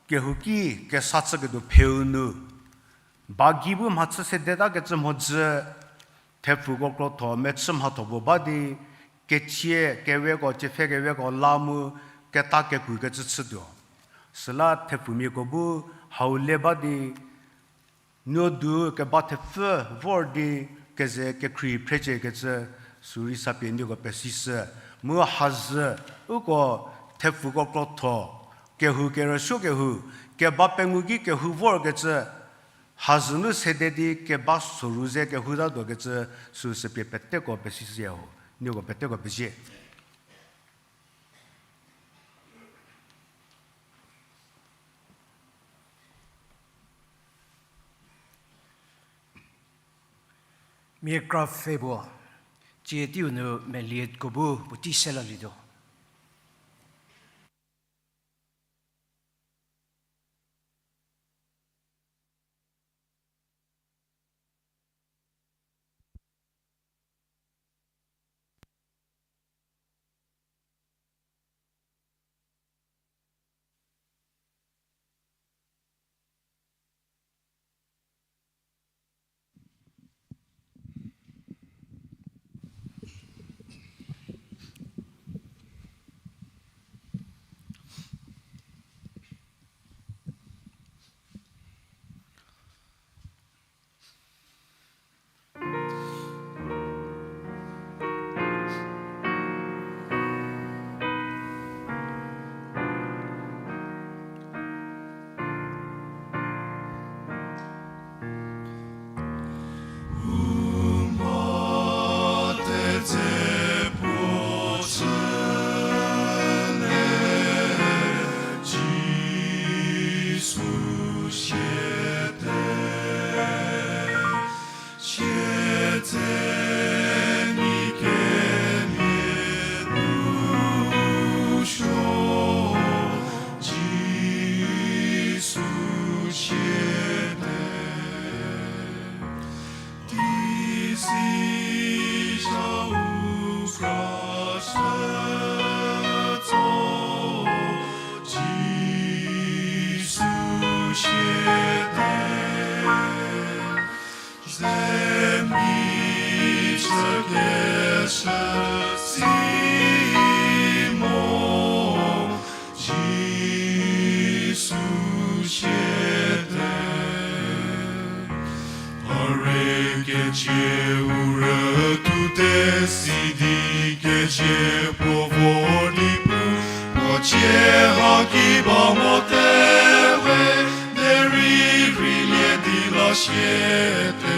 kehouki kesa chüketuo pheu nu, ba gei bu mhachü sedetakecü mhodzü, thepfuko krotho mechü mhatho puo ba di, kecie keweko, tsiepfhe keweko la mu keta kekukecü chütuo. Süla thepfumiako bu hau le ba di, nuo du keba thepfü vor di keze kekhrie phreciekecü sürei sa pie nieko pesishü. Mu hazü uko thepfuko krotho, kehou kerüsuo kehou, keba pengou ki kehou vorkecü, hazü nu sede di keba soru ze kehoutatuokecü süsü pie peteko pesishüya ho. Nieko peteko pezie. Mia kra pfhe puo, tsie teiu nu melieko bu puotei se lalietuo. Cie u rütute sidi kezie puo vor di pu, puo cie haki ba mote we, derei rheilie di la siete,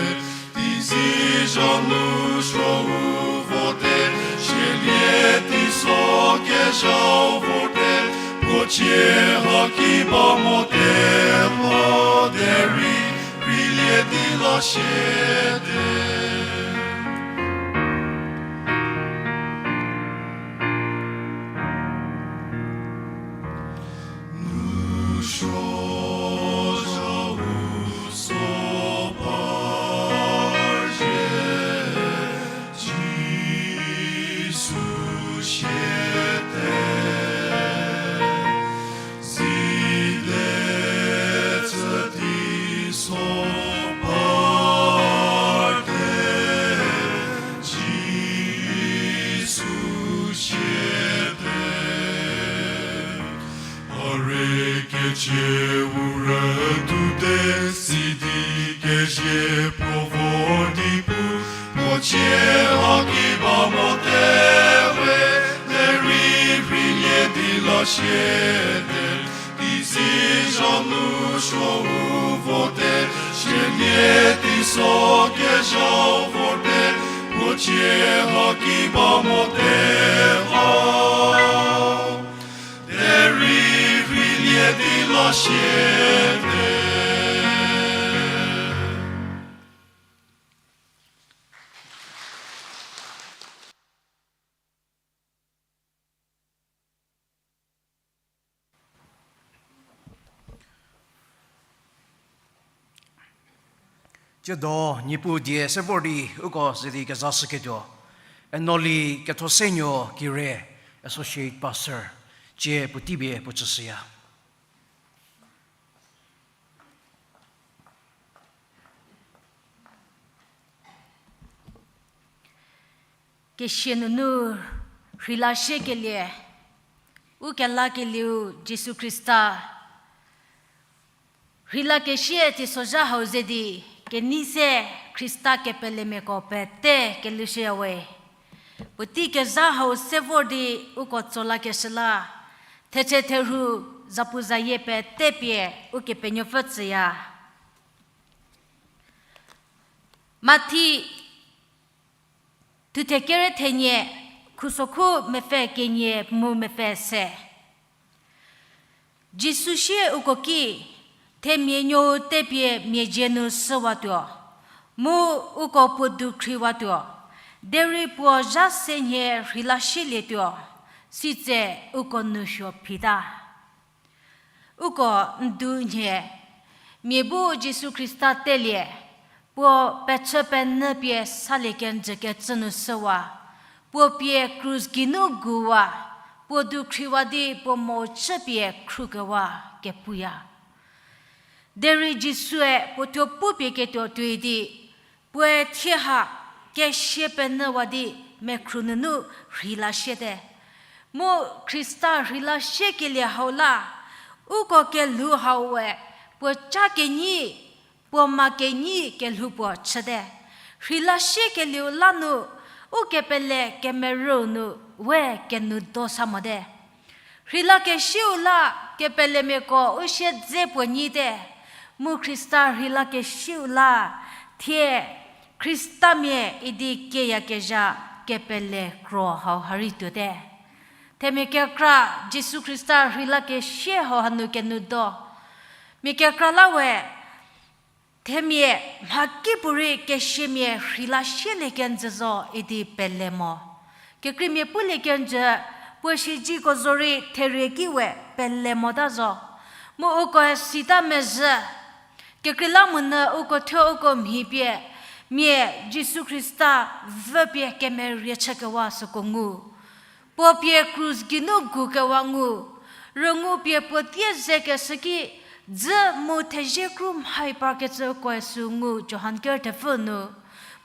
di si zha nu suo u vote, sielie di so kezhau vorte, puo cie haki ba mote mo, derei rheilie di la siete. Nu suo zha u so parzie, Jisu siete. Side tsü di so parte, Jisu siete. A rei kecie u rütute sidi kezie puo vor di pu, puo cie haki ba mote we, derei rheilie di la siete, di si zha nu suo u vote, sielie di so kezhau vorte, puo cie haki ba mote mo, derei rheilie di la siete. Tsiedo Niepuu die se vor di uko ze di kezashüketuo, Enoli Kethosenuo Kire, Associate Pastor, tsie puotei pie puo tsüshüya. Kesia nunu rheila siekelie, u kelakelieu Jisu Khrista, rheila kesie teisozha hau ze di, kenei se Khrista kepelemiako pete kelushüya we. Puotei kezha hau se vor di uko tsolakeshü la, thetse therhu zapuzayie pete pie Ukepenuopfü tsüya. Mathi thuthe kere thenie, khusokhu mepfü kenie mu mepfü se. Jisu sie uko ki, themia nuou tepie mia dzie nu shüwatuo, mu uko puo dukhriwatuo, derei puo zha se nhie rheila sielietuo, sitse uko nousuo phita. Uko n du nhie, mia bu Jisu Khrista telie, puo pechü penyü pie salie kenjü kecü nu shüwa, puo pie krus geinu guwa, puo dukhriwa di puo mo chüpie khrukewa kepuya. Derei Jisue puo thuo pupie ketuo tuoi di, puoe thie ha kesia penyüwa di mekhru nunu rheila siete. Mu Khrista rheila siekelie hau la, uko kelhou hau we, puo ca kenyi, puo ma kenyi kelhou puo chüte. Rheila siekelieu la nu, u kepele kemerüu nu, we kenu do sa mote. Rheila kesieu la, kepelemiako u siedze puo nyite, mu Khrista rheila kesieu la, thie Khristamia idi kieyakezha kepele kro hau ha rei tuote. Themia kekra Jisu Khrista rheila kesie hau hanu kenu do. Mia kekra la we, themia mhakipuorei kesiamia rheila sielie kenjü zo idi pele mo. Kekreimia pulie kenjü, puo siedzeko zorei therie ki we pele mota zo. Mu ukoe sita mezhü. Kekreilamonyü uko thuo uko mhi pie, mia Jisu Khrista vü pie kemerie chükewa süko ngu. Puo pie krus geinu gukewa ngu, rüngu pie puo tie zekeshü ki, dzü mu thezie kru mhai parkecü ukoe sü ngu Johan ker thepfü nu.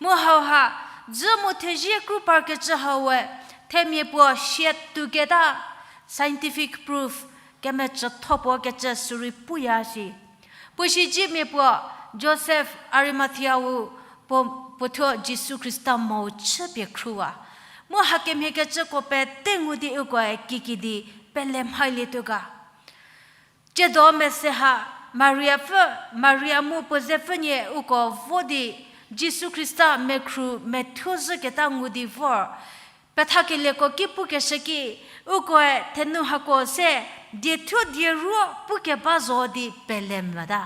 Mu hauha, dzü mu thezie kru parkecü hau we, themia puo sia tuoketa, scientific proof, kemecütho puo kecü sürei puya shi. Puo siedzemia puo Josef Arimatheau puo puothuo Jisu Khrista mou chüpie khruwa. Mu hakemhie kecüko pete ngu di ukoe kikidi pele mhalietuo ga. Tsiedo mese ha Mariapfü, Maria mu puo zepfü nie uko vo di Jisu Khrista mekhru methuo zhüketa ngu di vor. Pethakelieko ki pukeshü ki, ukoe thenu hako se, diethuo dieruo pukeba zo di pele mvüta.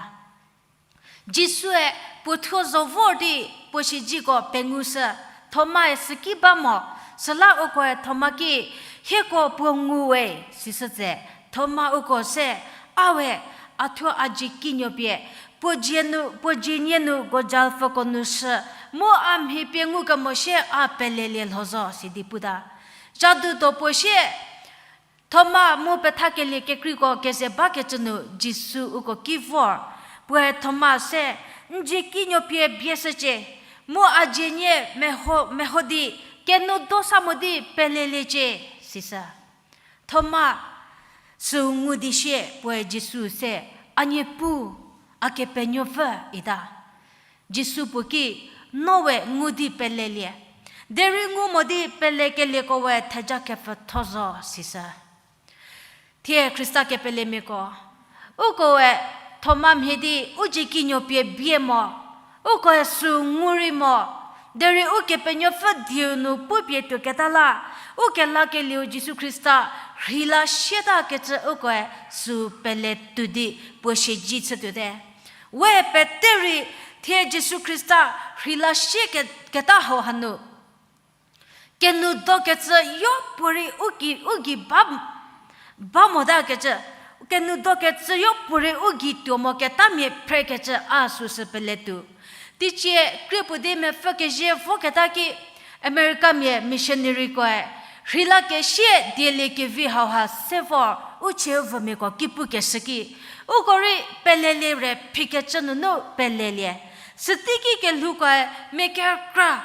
Jisue puothuo zo vor di puo siedziko pengushü, Thomae süki ba mo, süla ukoe Thoma ki, hieko puo ngu we, sishü tse, Thoma uko se, a we, a thuo a dzie kinuo pie, puo dzie nu, puo dzie nie nu gojalpfüko nu shü, mu a mhi pie ngukemo sie a pelelie lho zo, sidi puta. Zhadu do puo sie, Thoma mu pethakelie kekreiko keze bakecü nu Jisu uko ki vor. Puoe Thoma se, n dzie kinuo pie bieshücie, mu a dzie nie meho, meho di, kenu do sa mo di peleliecie, sishü. Thoma süu ngu di sie, puoe Jisu se, a Niepuu, a Kepenuopfü, ita. Jisu puo ki, no we ngu di pelelie. Derei ngu mo di pelekelieko we theja kepfütho zo, sishü. Thie Khrista kepelemiako, ukoe Thoma mhie di u dzie kinuo pie bie mo, ukoe süu ngu rei mo, derei Ukepenuopfü dieu nu pupie tuoketa la, u kelakelieu Jisu Khrista rheila sietakecü ukoe süu pele tuo di puo siedzi chütuote. We pete rei thie Jisu Khrista rheila sie ke-, keta hau hanu kenu dokecü yo puo rei u gei, u gei ba, ba motakecü, kenu dokecü yo puo rei u gei tuo mo ketamia phrekecü a süsü pele tuo. Teicie krie puo di mepfü kezie voketa ki, Americamia missionarykoe rheila kesie dieliekevi hauha se vor u chie u vümiako ki pukeshü ki, uko rei pelelie re phikecü nunu pelelie. Süteiki kelhoukoe mia kekra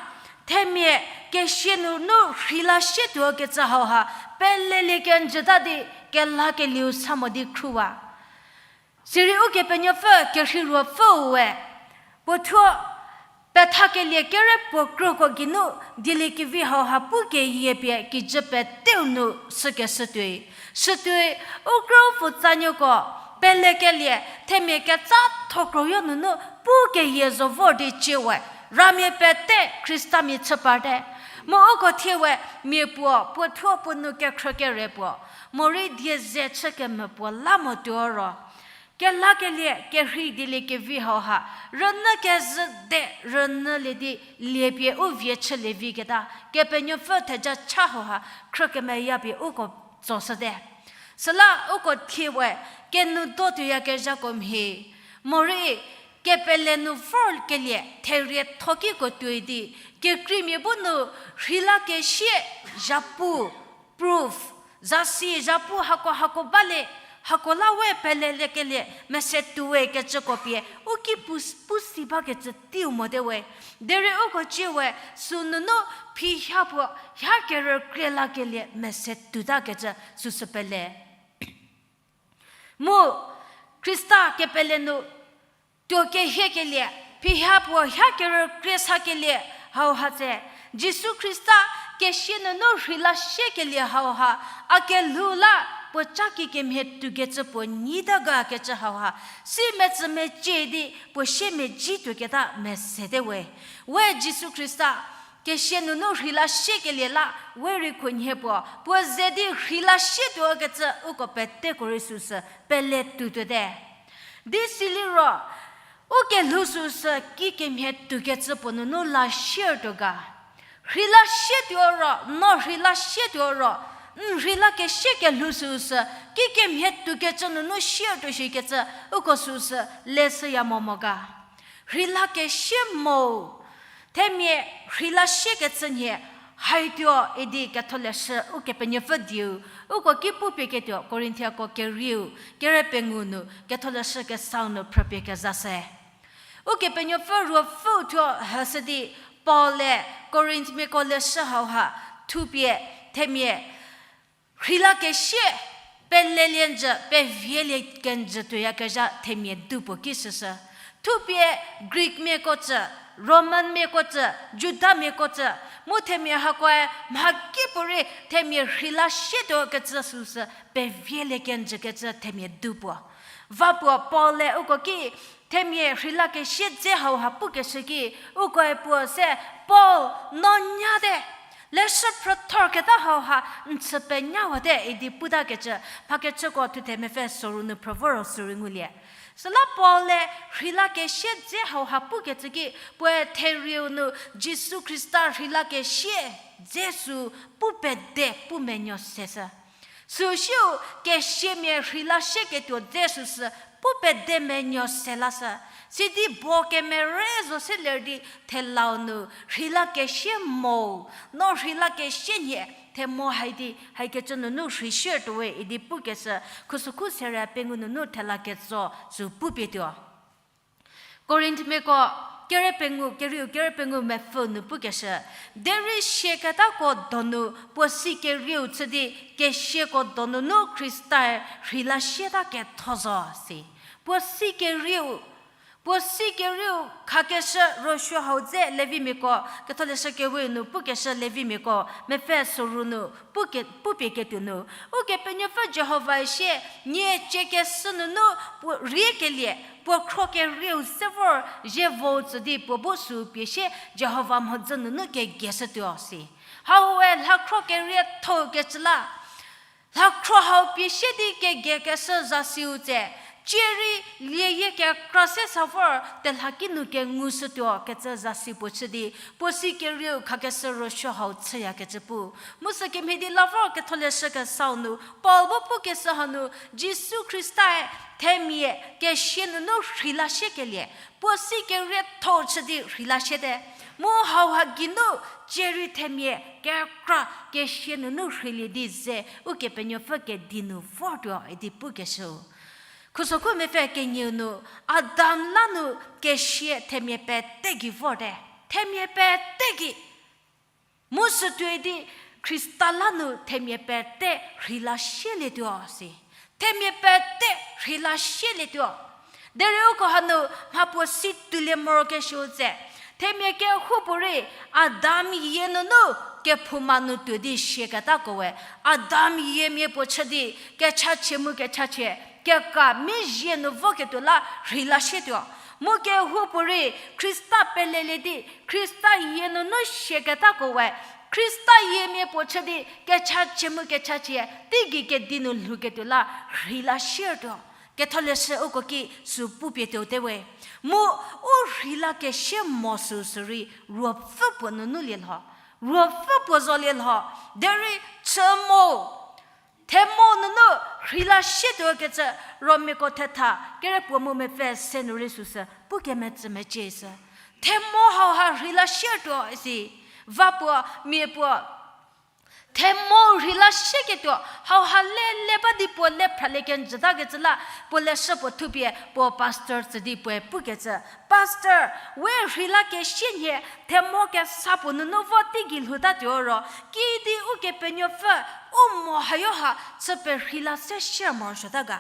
themia kesie nunu rheila sie tuokecü hauha pelelie kenjüta di kelakelieu sa mo di khruwa. Sirei Ukepenuopfü kerhei ruopfüu we puo thuo pethakelie kere puo kroko geinu dieliekevi hauha pu keyie pie kijü peteu nu sükeshütuoi. Sütuoi, u krü u pfutsanuoko pelekelie themia ketsa thokroyo nunu pu keyie zo vor di ciewe, ramia pete Khristamia chü parte. Mu uko thie we mia puo puo thuo puo nu kekhrü kere puo, morei die ze chü kemvü puo la mo tuo ro, kelakelie kerhei dieliekevi hauha rünyü kezhü de rünyülie di liepie u vie chülie viketa Kepenuopfü theja cha hauha khrü kemeyapie uko tsoshüte. Süla uko thie we kenu do tuoyakezhako mhie, morei kepele nu vorkelie therietho kiko tuoi di, kekreimia bu nu rheila kesie zhapu, proof, zasi zhapu hako hako bale, hako la we peleliekelie mese tuowe kecüko pie u ki pu, pu si bakecü teiu mote we. Derei uko ciewe sünunu phi ha puo ha kerükrie lakelie mese tuotakecü süsü pele. Mu Khrista kepele nu tuo kehiekelie, phi ha puo ha kerükrie sakelie hauha tse, Jisu Khrista kesie nunu rheila siekelie hauha, a kelhou la puo ca kikemhie tuokecü puo nyita gakecü hauha, si metsü mecie di puo siemedzi tuoketa mesete we. We Jisu Khrista kesie nunu rheila siekelie la we rei khunhie puo, puo ze di rheila sie tuokecü uko peteko rei süsü pele tuotuote. Di siliro, u kelhou süsü kikemhie tuokecü puo nunu la share tuo ga. Rheila sie tuo ro, no rheila sie tuo ro, n rheila kesie kelhou süsü kikemhie tuokecü nunu share tuo shikecü uko süsü leshüya mo mo ga. Rheila kesie mo, themia rheila siekecü nhie haituo idi Ketholeshü Ukepenuopfü dieu uko ki pupie ketuo Korinthiako kerieu kere pengou nu Ketholeshü kesau nu phrüpie kezashü. Ukepenuopfü Ruopfüu thuo hüshü di Paul-e Korinthmiako leshü hauha thupie themia rheila kesie, pelelie njü, pevielie kenjü tuoyakezha themia du puo ki shüshü. Thupie Greekmiako tsü, Romanmiako tsü, Judamiako tsü, mu themia hakoe mhakipuorei themia rheila sietuo kecü süsü pevielie kenjü kecü themia du puo. Va puo Paul-e uko ki themia rheila kesie dze hauha pukeshü ki, ukoe puo se, Paul, no nyate, leshü phrüthorketa hauha n chü penyawate idi putakecü, mhakechüko thuthe mepfü soru nu phrü voro sürei ngulie. Süla Paul-e rheila kesie dze hauha pukecü ki, puoe therieu nu Jisu Khrista rheila kesie dze sü pu pede pu menuo seshü. Süsiu kesiamia rheila sieketuo dze süsü pu pede menuo se lashü. Sidi bo kemere zo se ler di thelau nu rheila kesie mo, no rheila kesie nhie, themo hai di haikecü nunu rheisietuowe idi pukeshü, khusükhu serie pengou nunu thela ketso sü pupietuo. Korinthmiako kere pengou, kerieu kere pengou mepfü nu pukeshü, derei siaketako donu puo si kerieu chü di kesiako donunu Khrista-e rheila sieta ketho zo si. Puo si kerieu, puo si kerieu khakeshü rosuo hau dze Levimiako, ketholeshü kewe nu pukeshü Levimiako mepfü soru nu puke, pupie ketuo nu, Ukepenuopfü Jihovae sie, nie ciekeshü nunu puo riekelie, puo khro kerieu se vor zievo tsü di puo bu sü pie sie Jihova mhodzü nunu kegieshütuo si. Haue lhakhro kerietho kecü la, lhakhro hau pie sie di kegiekeshü zasiu tse, cie rei lieyie kekra se sa vor telhaki nu kengushütuo kecü zasi puo chü di, puo si kerieu khakeshü rosuo hau chüyakecü pu. Mu sükemhie di la vor ketholeshü kesau nu Paul bu pukeshü hanu, Jisu Khrista-e themia kesie nunu rheila siekelie, puo si kerietho chü di rheila siete. Mu hauha geinu cie rei themia kekra kesie nunu rheilie di ze Ukepenuopfü kedi nu vortuo idi pukeshüu. Khusokhu mepfü kenieu nu, Adam la nu kesie themia pete gei vorte. Themia pete gei. Mu sütuoi di Khrista la nu themia pete rheila sielietuo si. Themia pete rheila sielietuo. Derei uko hanu mha puo si tuolie morokesuo tse, themia kehoupuorei Adam yie nunu kephouma nu tuo di siaketakoe, Adam yiemia puo chü di kechachie mu kechachie, keka mi zie nu voketuo la rheila sietuo. Mu kehoupuorei Khrista pelelie di Khrista yie nunu siaketakoe, Khrista yiemia puo chü di kechachie mu kechachie teigei kedi nu lhouketuo la rheila sietuo. Ketholeshü uko ki sü pupie tuotewe. Mu u rheila kesie mo süsürei ruopfü puo nunu lielho, ruopfü puo zo lielho, derei chü mo, themo nunu rheila sietuo kecü Romiako thetha kere puo mu mepfü se nu rei süsü pukemetsü mecieshü. Themo hauha rheila sietuo isi, va puo, mia puo, themo rheila sieketuo hauha lele ba di puo le phralie kenjütakecü la, puo leshü puo thupie puo pastor tsü di puoe pukecü, Pastor, we rheila kesie nhie themo kesa puo nunu vo teigei lhoutatuo ro, kidi Ukepenuopfü u mo hayo ha chü perheila se sie morosuota ga?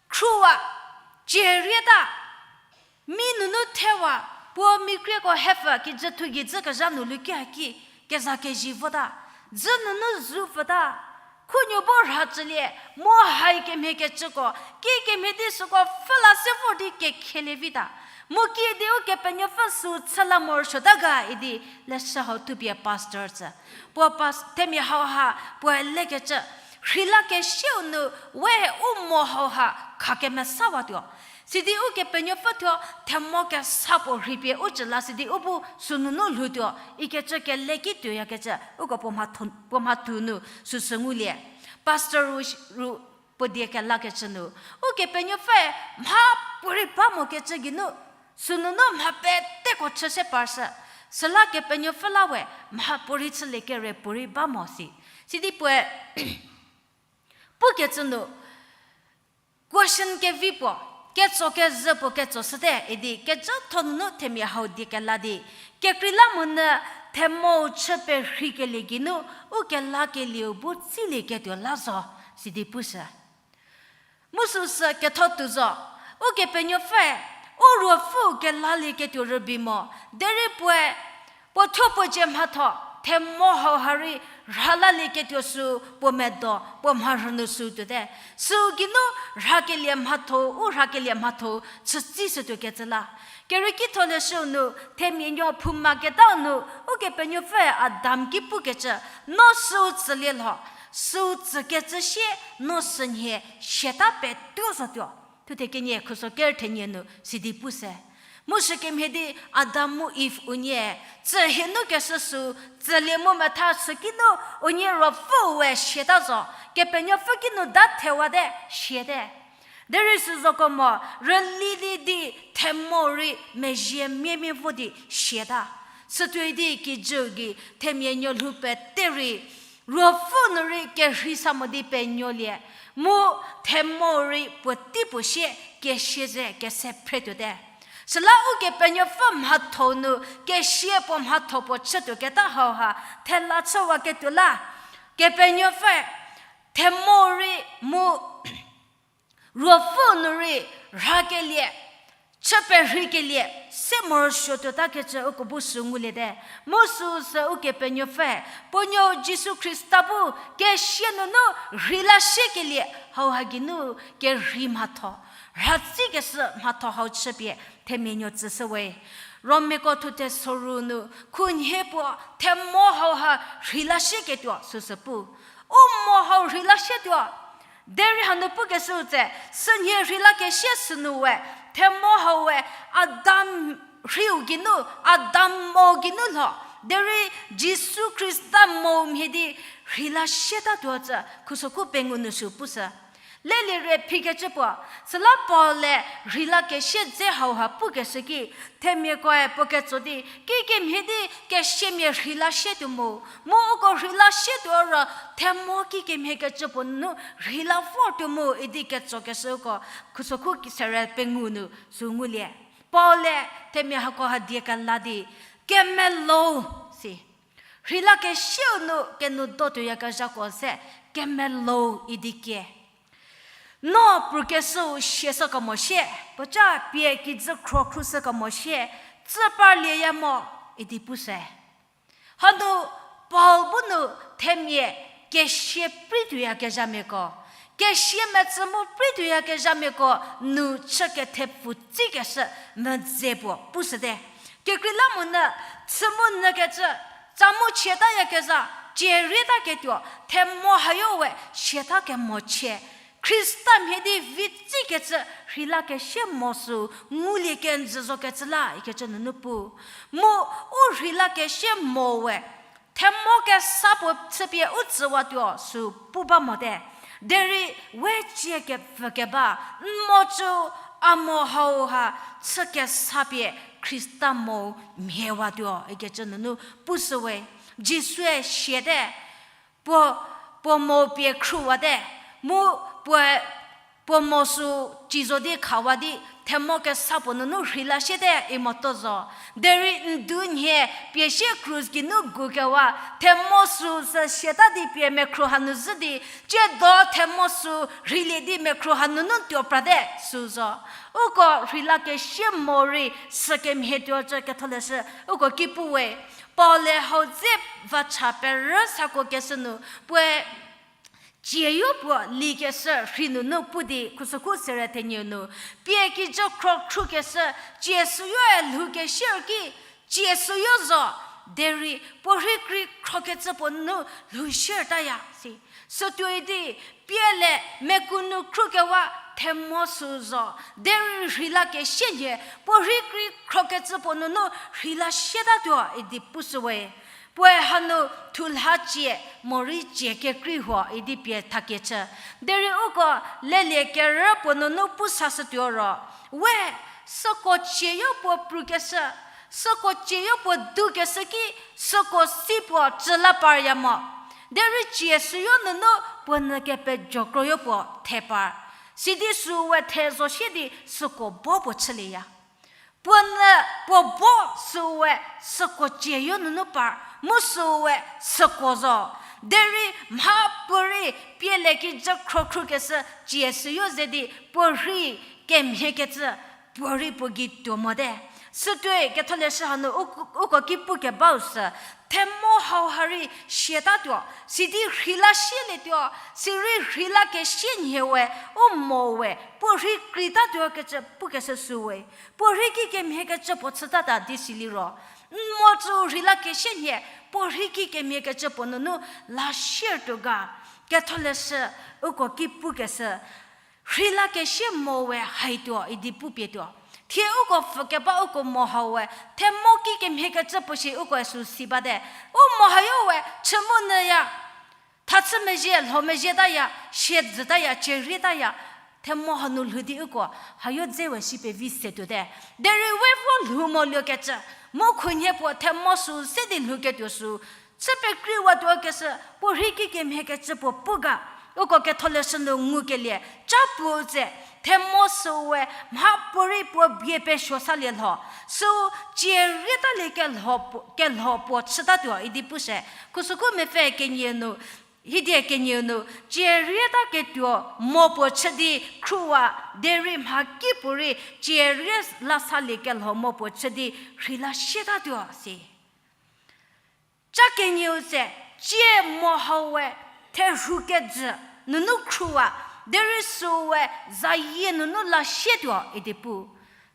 Khruwa, cierieta, mi nunu thewa, puo mikrieko hepfü kijü thu gei dzü kezha nu luki haki, keza kezie vota, dzü nunu zu pfüta, khunuo bu rhacülie, mu hai kemhie kecüko, kikemhie di süko pfhüla se vor di kekhelievi ta. Mu kidi Ukepenuopfü sü chü la morosuota ga idi leshü hau thupie pastor tsü. Puo pas-, themia hauha puoe lekecü, rheila kesieu nu we u mo hauha khakemesawatuo. Sidi Ukepenuopfü thuo themo kesa puo rhipie u cü la sidi u bu sünunu lhoutuo, ikecü keleki tuoyakecü uko puo mhatho-, puo mhathu nu süsü ngulie. Pastor ru, ru puo die kelakecü nu, Ukepenuopfüe mhapuorei ba mokecü geinu, sünunu mha peteko chü se parshü, süla Kepenuopfü la we mhapuorei chülie kere puorei ba mo si. Sidi puoe pukecü nu, question kevi puo, ketso kezhü puo ketso shüte idi kecütho nunu themia hau die kela di, kekreilamonyü themou chü perheikelie geinu u kelakelieu bu tsilieketuo la zo, sidi pushü. Mu süsü ketho tuo zo, Ukepenuopfüe U ruopfü kelalieketuo rübei mo, derei puoe, puo thuo puo cie mhatho, themo hauha rei rhalalieketuo sü puo medo, puo mharhü nu sü tuote. Sü geinu rhakelie mhatho, u rhakelie mhatho, chütsishütuo kecü la. Kerieki tholeshü nu, themia nuo phouma ketau nu, Ukepenuopfü Adam ki pukecü, no süu tsülie lho, süu tsükecü sie, no sünhie siata petuo zotuo. Thuthe kenie khuso ker thenie nu sidi pu se. Mu sükemhie di Adam mu Iv unie, tsühie nu keshü sü, tsülie mu metha süki nu unie ruopfüe siata zo, Kepenuopfü ki nu da thewate, siate. Derei süzoko mo, rüli di di themo rei mezhie miemie vo di siata. Sütuoi di kijü gei themia nuo lhou pete rei, ruopfü nu rei kerhei sa mo di penuolie, mu themo rei puotei puo sie kesia ze kese phretuote. Süla Ukepenuopfü mhatho nu kesia puo mhatho puo chütuoketa hauha, thela chüwaketuo la, Kepenuopfü, themo rei mu ruopfü nu rei rhakelie, chü perheikelie, se morosuo tuotakecü uko bu sü nguliete. Mu süu sü Ukepenuopfü, puo nuo Jisu Khrista bu kesia nunu rheila siekelie, hauha geinu kerhei mhatho, rhatsikeshü mhatho hau chüpie themia nuo tsüshüwe. Romiako thuthe soru nu, khunhie puo themo hauha rheila sieketuo süsü pu. U mo hau rheila sietuo. Derei hanu pukeshü tse, sünhie rheila kesia sünu we, themo hau we, Adam rhiu geinu, Adam mo geinu lho. Derei Jisu Khrista mo mhie di rheila sietatuo tsü, khusoku pengou nu sü pushü. Lelie re phikecü puo, süla Paul-e rheila kesia dze hauha pukeshü ki, themiakoe puo ketso di, kikemhie di kesiamia rheila sietuo mu, mu uko rheila sietuo ro, themo kikemhie kecü puo nunu rheila vortuo mu idi ketsokeshüko, khusoku ki sere pengou nu sü ngulie. Paul-e themia hako ha die kela di, kemelo, si. Rheila kesiau nu kenou do tuoyakezhako se, kemelo idi kie. No prukeshüu siashü kemo shie, puoca pie kijü khro khrushü kemo shie, tsü parlieya mo, idi pushü. Hanu Paul bu nu themia kesia prei tuoyakezhamiako, kesia metsü mu prei tuoyakezhamiako nu chü kethepfu tsikeshü medze puo pushüte. Kekreilamonyü chü mu nyükecü, tsa mu chietayakezha, cie rietaketuo, themo hayo we siata kemo chie. Khrista mhie di vi tsikecü rheila kesia mo sü ngulie kenjü zokecü la ikecü nunu pu. Mu u rheila kesia mo we, themo kesa puo chüpie u tsüwatuo sü pu ba mote. Derei we cie kepfükeba, n mo cü a mo hauha chü kesa pie Khrista mo mhiewatuo ikecü nunu pushüwe. Jisue siate, puo, puo mo pie khruwate, mu puoe, puo mo sü ci zo di khawa di, themo kesa puo nunu rheila siete imo to zo. Derei n du nhie pie sie krus geinu gukewa, themo sü sü siata di pie mekhro hanu zhü di, ciedo themo sü rheilie di mekhro hanunu tuo prate sü zo. Uko rheila kesia mo rei sükemhie tuocü ketholeshü, uko ki puwe. Paul-e hau dze vacha perü sako keshü nu, puoe cieyo puo likeshü rhei nunu pu di khusoku sere thenieu nu, pie kijü khro khrukeshü, cie süyoe lhou kesier ki, cie süyo zo, derei puo rhei krei khrokecü puo nunu lhou siertaya si. Sütuoi di, pie le meku nu khrukewa themo sü zo, derei rheila kesia nhie, puo rhei krei khrokecü puo nunu rheila sietatuo idi pushüwe. Puoe hanu thulha cie, morei cie kekrei huo idi pie thakie chü. Derei uko lelie kerü puo nunu pu sashütuo ro, we, süko cieyo puo prukeshü, süko cieyo puo dukeshü ki, süko si puo cü la parya mo. Derei cie süyo nunu puo nyü kepejokroyo puo the par. Sidi süwe the zo sie di süko bo puo chülieya. Puo nyü puo bo süwe süko cieyo nunu par, mu süwe süko zo. Derei mhapuorei pie le kijü khro khrukeshü cie süyo ze di puo rhei kemhiekecü puorei puo gei tuo mote. Sütuoi ketholeshü hanu u-, uko ki pukebau sü, themo hauha rei siatatuo, sidi rheila sielietuo, sirei rheila kesie nhie we, u mo we puorei kreitatuo kecü pukeshü süwe. Puorei kikemhie kecü puo chütata di siliro, n mo tsü rheila kesie nhie, puorei kikemhie kecü puo nunu la sietuo ga. Ketholeshü uko ki pukeshü, rheila kesie mo we haituo idi pupietuo. Thie uko pfükeba uko mo hau we, themo kikemhie kecü puo shi uko süu si bate. U mo hayo we chü mu nyüya, thachü mezhie, lho mezhietaya, siedzütaya, cierietaya, themo hanu lhou di uko hayo dze we shi pevi setuote. Derei we vo lhou moluokecü, mu khunhie puo themo süu se di lhouketuo süu chü pekreiwatuo keshü, puorei kikemhie kecü puo pu ga. Uko ketholeshü nu ngukelie, ca puo tse, themo süu we mhapuorei puo bie pesuo salie lho, süu cierietalie kelho puo, kelho puo chütatuo idi pushü. Khusükhu mepfü kenie nu, hidie kenieu nu, cierietaketuo mo puo chü di khruwa, derei mhakipuorei cierie la salie kelho mo puo chü di rheila sietatuo si. Ca kenieu tse, cie mo hau we therhu kejü nunu khruwa, derei süu we zayie nunu la sietuo idi pu.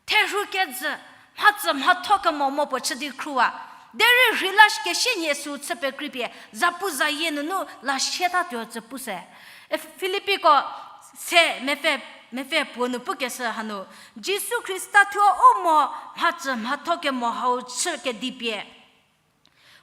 Therhu kejü, mhatsü mhatho kemo mo puo chü di khruwa, derei rheila kesie nhie süu chü pekreipie zapu zayie nunu la sietatuo tsü pushü. E, Filipiko se mepfü, mepfü puo nu pukeshü hanu, Jisu Khrista thuo u mo mhatsü mhatho kemo hau chü kedipie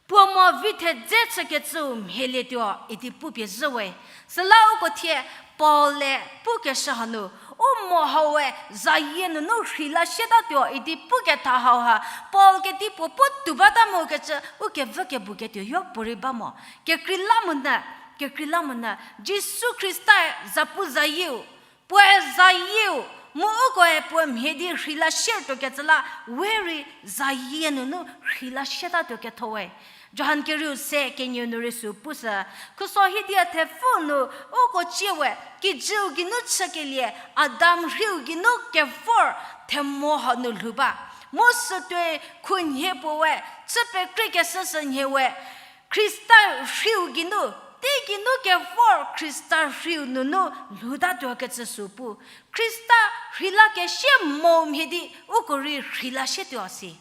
puo mo vi thedze chükecüu mhielietuo idi pupie zhü we. Süla uko thie Paul-e pukeshü hanu, u mo hau we zayie nunu rheila sietatuo idi puketha hauha, Paul kedipuo pu tuo bata mokecü u kevü kebu ketuo yo puorei ba mo. Kekreilamonyü, kekreilamonyü, Jisu Khrista-e zapu zayieu, puoe zayieu, mu ukoe puo mhie di rheila sietuokecü la, we rei zayie nunu rheila sietatuo ketho we. Johan kerieu se kenieu nu rei süu pushü, khuso hidie thepfü nu uko cie we, kijüu geinu chükelie, Adam rhiu geinu kevor themo hanu lhou ba. Mu sütuoi khunhie puo we, chü pekreikeshü sü nhie we, Khrista rhiu geinu, tei geinu kevor Khrista rhiu nunu lhoutatuo kecü süu pu. Khrista rheila kesie mo mhie di uko rei rheila sietuo si.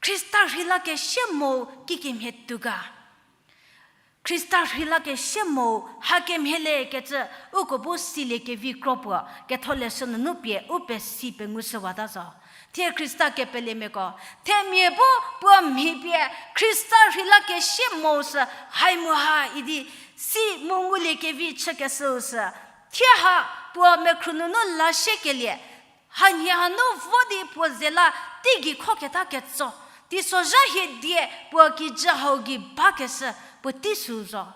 Khrista rheila kesie mo kikemhie tuo ga. Khrista rheila kesie mo hakemhie le kecü uko bu silie kevi kro puo ketholeshü nunu pie u pesi pengushüwata zo. Thie Khrista kepelemiako, themia bu puo mhi pie Khrista rheila kesie mo sü hai mo ha idi si mu ngulie kevi chükeshüu sü, thie ha puo mekhru nunu la siekelie, hanhie hanu vo di puo ze la teigei khoketa ketso, teisozha hiedie puo kijü hau gei bakeshü puotei süu zo.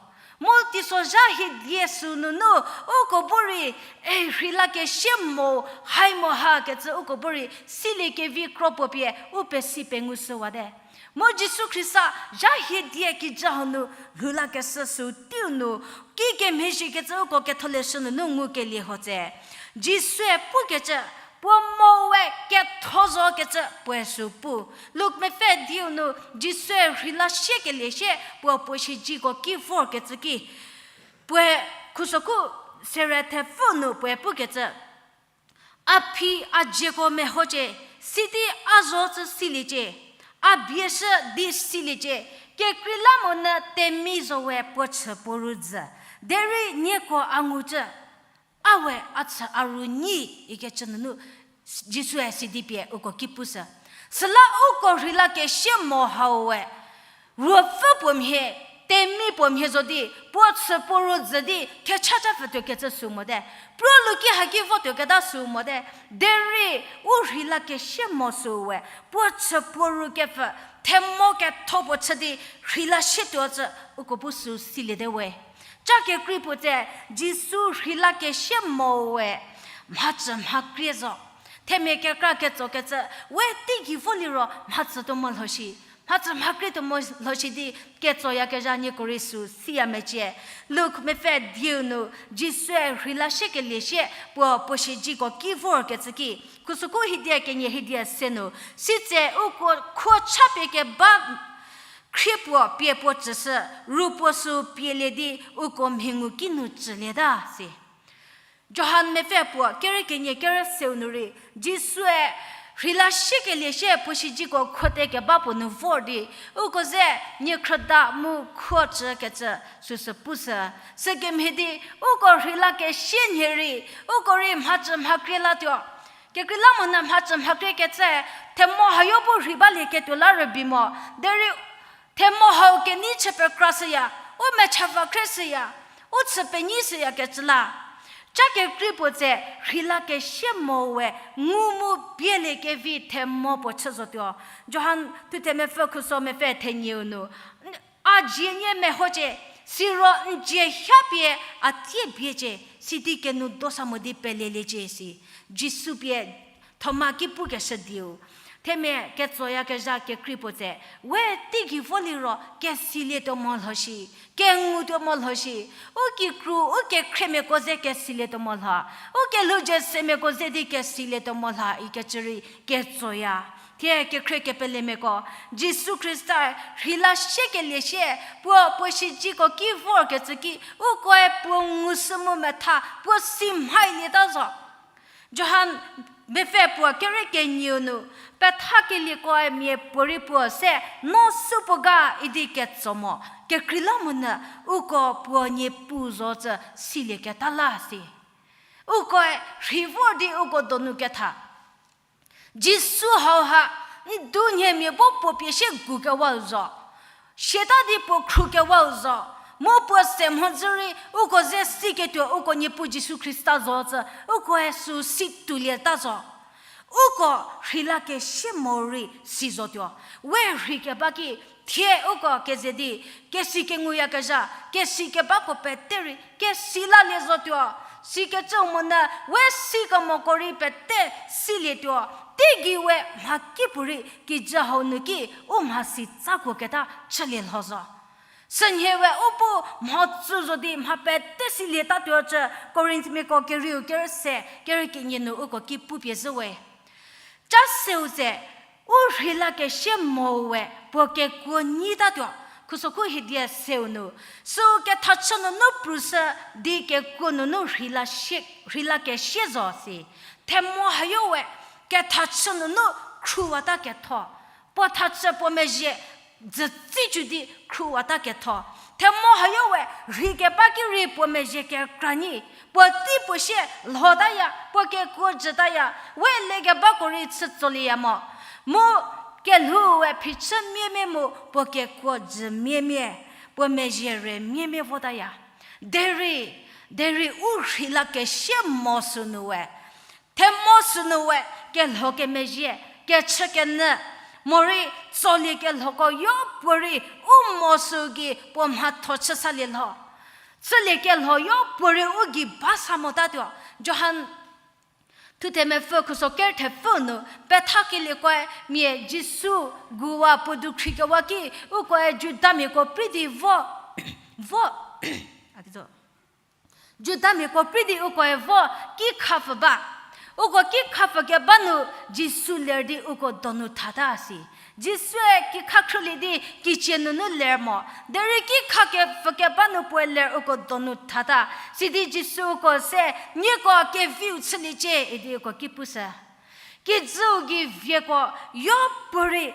Mu teisozha hiedie süu nunu uko bu rei, e, rheila kesie mo hai mo ha kecü uko bu rei silie kevi kro puo pie u pesi pengushüwate. Mu Jisu Khrista zha hiedie kijü hau nu lhou lakeshü süu teiu nu, kikemhie shi kecü uko ketholeshü nunu ngukelie ho tse, Jisue pukecü, puo mo we ketho zo kecü puoe süu pu. Luk mepfü diu nu Jisue rheila siekelie sie puo puo siezeko ki vorkecü ki, puoe khusoku sere thepfü nu puoe pukecü, a phi a dzieko mehocie, sidi a zo cü siliecie, a bieshü di siliecie, kekreilamonyü temi zo we puo chü puo ru dzü, derei nieko a ngucü, a we a chü a ru nyi, ikecü nunu Jisue sidi pie uko ki pushü. Süla uko rheila kesie mo hau we ruopfü puo mhie, temi puo mhie zo di puo chü puo ru dzü di thechacha pfütuokecü süu mote, pruo luki haki votuoketa süu mote, derei u rheila kesie mo süu we puo chü puo ru kepfü, themo ketho puo chü di rheila sietuo cü uko bu süu siliete we. Ca kekrei puo tse, Jisu rheila kesie mo we mhacü mhakrie zo. Themia kekra ketsokecü, we teigei vo liro mhacütuo mo lho shi. Mhacü mhakrie tuo mo lho shi di ketsoyakezha nieko rei sü siya mecie. Luk mepfü dieu nu Jisue rheila shiekelie shie puo puo siezeko ki vorkecü ki, khusokhu hiedie kenie hiedie se nu, sitse uko khuo chapie keba khrie puo pie puo tsüshü, ru puo sü pielie di uko mhingu kinu tsülieta si. Johan mepfü puo kerü kenie kerü seu nu rei, Jisue rheila shiekelie shie puo siezeko khuote keba puo nu vor di, uko ze niekhrüda mu khuo chükecü süsü pushü. Sükemhie di, uko rheila kesie nhie rei, uko rei mhacü mhakrie latuo. Kekreilamonyü mhacü mhakriekecü, themo hayo bu rhei balieketuo la rübei mo, derei themo hau kenei chü pekrashüya, u mecha va khrieshüya, u chü penyi shüyakecü la. Ca kekrei puo tse rheila kesie mo we ngu mu bielie kevi themo puo chü zotuo. Johan thuthe mepfü khuso mepfü thenieu nu, a dzie nie mehocie, siro n dzie hapie a tie biecie, sidi kenu dosa mo di peleliecie si. Jisu pie Thoma ki pukeshü dieu. Themia ketsoyakezha kekrei puo tse, we teigei vo liro kesilietuo mo lho shi, kengutuo mo lho shi, u kikru, u kekhriemiako ze kesilietuo mo lho, u kelhou jesemiako ze di kesilietuo mo lho ikecü rei ketsoya. Thie kekhrie kepelemiako, Jisu Khrista rheila shiekelie shie, puo puo siezeko ki vorkecü ki, ukoe puo ngushü mu metha, puo si mhailieta zo. Johan mepfü puo kerü kenieu nu, pethakeliekoe miapuorei puo se, no supuo ga idi ketso mo, kekreilamonyü uko puo Niepuu zo cü silieketa la si. Ukoe rhei vor di uko donu ketha. Jisu hauha, n du nhie mia bu puo pie sie gukewau zo. Siata di puo khrukewau zo. Mu puo se mhodzü rei uko ze siketuo uko Niepuu Jisu Khrista zo cü, ukoe sü si tuolieta zo. Uko rheila kesie mo rei si zotuo. We rhei keba ki, thie uko keze di, kesi kenguyakezha, kesi kebako pete rei, kesi lalie zotuo. Sikecü monyü, we sikemoko rei pete silietuo. Teigei we mhakipuorei kijü hau nu ki, u mhasi tsakuoketa chülie lho zo. Sünhie we u bu mhodzü zo di mha pete silietatuo cü Korinthmiako kerieu kerü se, kerü kenie nu uko ki pupie zhü we. Ca seu tse, u rheila kesie mo we puo kekuo nyitatuo, khusokhu hiedie seu nu, sü kethachü nunu prushü di kekuo nunu rheila kesie zo si. Themo hayo we kethachü nunu khruwata ketho. Puo thachü puo mezhie dzütsi cü di khruwata ketho. Themo hayo we rhei keba ki rei puo mezhie kekra nyi. Puo tei puo sie lhotaya, puo kekuo jütaya, we lekebako rei chütsolieya mo. Mu kelhou we phichü miemie mu puo kekuo jü miemie, puo mezhie re miemie votaya. Derei, derei u rheila kesie mo sünu we, themo sünu we kelho kemezhie, kechü kenyü, morei tsolie kelhoko yopuorei u mo sü gei puo mhatho chü salie lho. Chülie kelho yopuorei u gei ba sa motatuo. Johan thuthe mepfü khuso kerü thepfü nu, pethakeliekoe mia Jisu guwa puo dukhrikewa ki, ukoe Judamiako prei di vo, vo, a kizo. Judamiako prei di ukoe vo ki khapfü ba. Uko ki khapfü keba nu Jisu ler di uko donu thata si. Jisue kikha khrülie di kicie nunu ler mo. Derei ki khapfü keba nu puoe ler uko donu thata. Sidi Jisu uko se, nieko keviu chüliecie idi uko ki pushü. Kijüu gei vieko yopuorei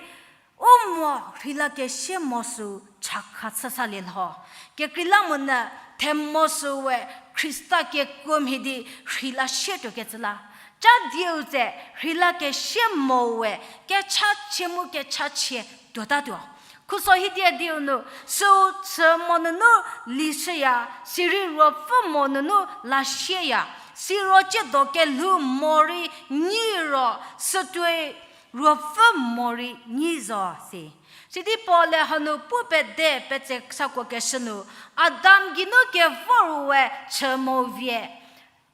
u mo rheila kesie mo sü chakha chü salie lho. Kekreilamonyü themo sü we Khrista kekuo mhie di rheila sie tuokecü la. Ca dieu tse rheila kesie mo we kechachie mu kechachie tuotatuo. Khuso hiedie dieu nu, süu chü mo nunu lishüya, sirei ruopfü mo nunu lasieya, siro ciedo kelhou morei nyi ro, sütuoi ruopfü morei nyi zo si. Sidi Paul-e hanu pu pede petse sakuokeshü nu, Adam geinu kevor we chü mo vie,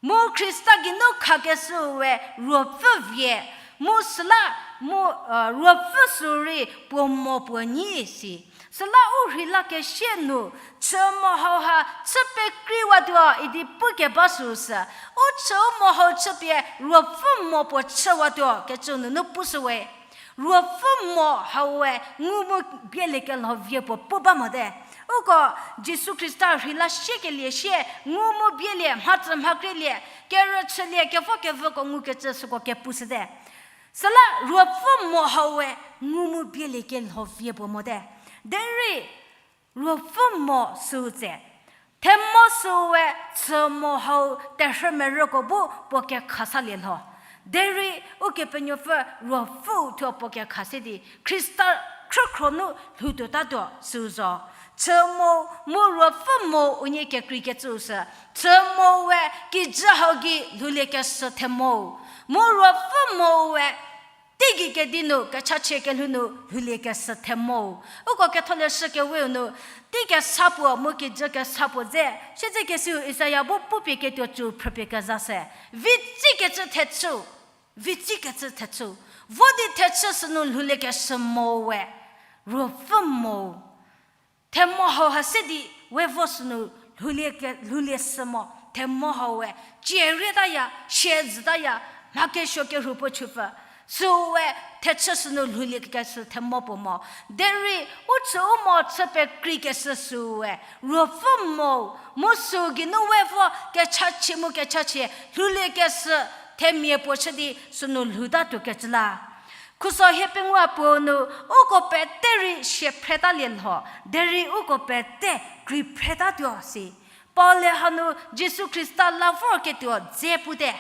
mu Khrista geinu khakeshü we ruopfü vie, mu süla Mu, e, ruopfü sü rei puo mo puo nyi si. Süla u rhei la kesie nu, chü mo hauha chü pekreiwatuo idi pukeba süu sü, u chü u mo hau chüpie ruopfü mo puo chüwatuo kecü nunu pushüwe. Ruopfü mo hau we ngu mu bielie kelho vie puo pu ba mote. Uko Jisu Khrista rhei la siekelie sie ngu mu bielie, mhatsü mhakrielie, kerüchülie, kevokevüko ngukecü süko kepushüte. Süla ruopfü mo hau we ngu mu bielie kelho vie puo mote. Derei ruopfü mo süu tse, themo süu we chü mo hau terhü merüko bu puo kekha salie lho. Derei Ukepenuopfü ruopfüu thuo puo kekha se di Khrista khrükhro nu lhoutuotatuo süu zo. Chü mo mu ruopfü mo unie kekreikecüu sü, chü mo we kijü hau gei lhouliekeshü themo, mu ruopfü mo we teigei kedi nu kechachie kelhou nu lhouliekeshü themo. Uko Ketholeshü Keweu nu, tei kesa puo mu kijü kesa puo dze, siedzekesiu Isaia bu pupie ketuo cü phrüpie keza se, vitsikecü thechü, vitsikecü thechü, vo di thechü sünu lhouliekeshü mo we, ruopfü mo. Themo hau ha se di we vo sünu lhoulie ke, lhoulieshü mo, themo hau we, cie rietaya, sie zütaya, mha kesuo kerhu puo chüpfü, süu we thechü sünu lhouliekeshü themo puo mo. Derei u chü u mo chü pekreikeshü süu we, ruopfü mo, mu süu geinu we vo kechachie mu kechachie lhouliekeshü themia puo chü di sünu lhoutatuo kecü la. Khuso hiepengou puo nu, uko pete rei sie phretalie lho, derei uko pete krei phretatuo si. Paul-e hanu Jisu Khrista la vorketuo dze pute.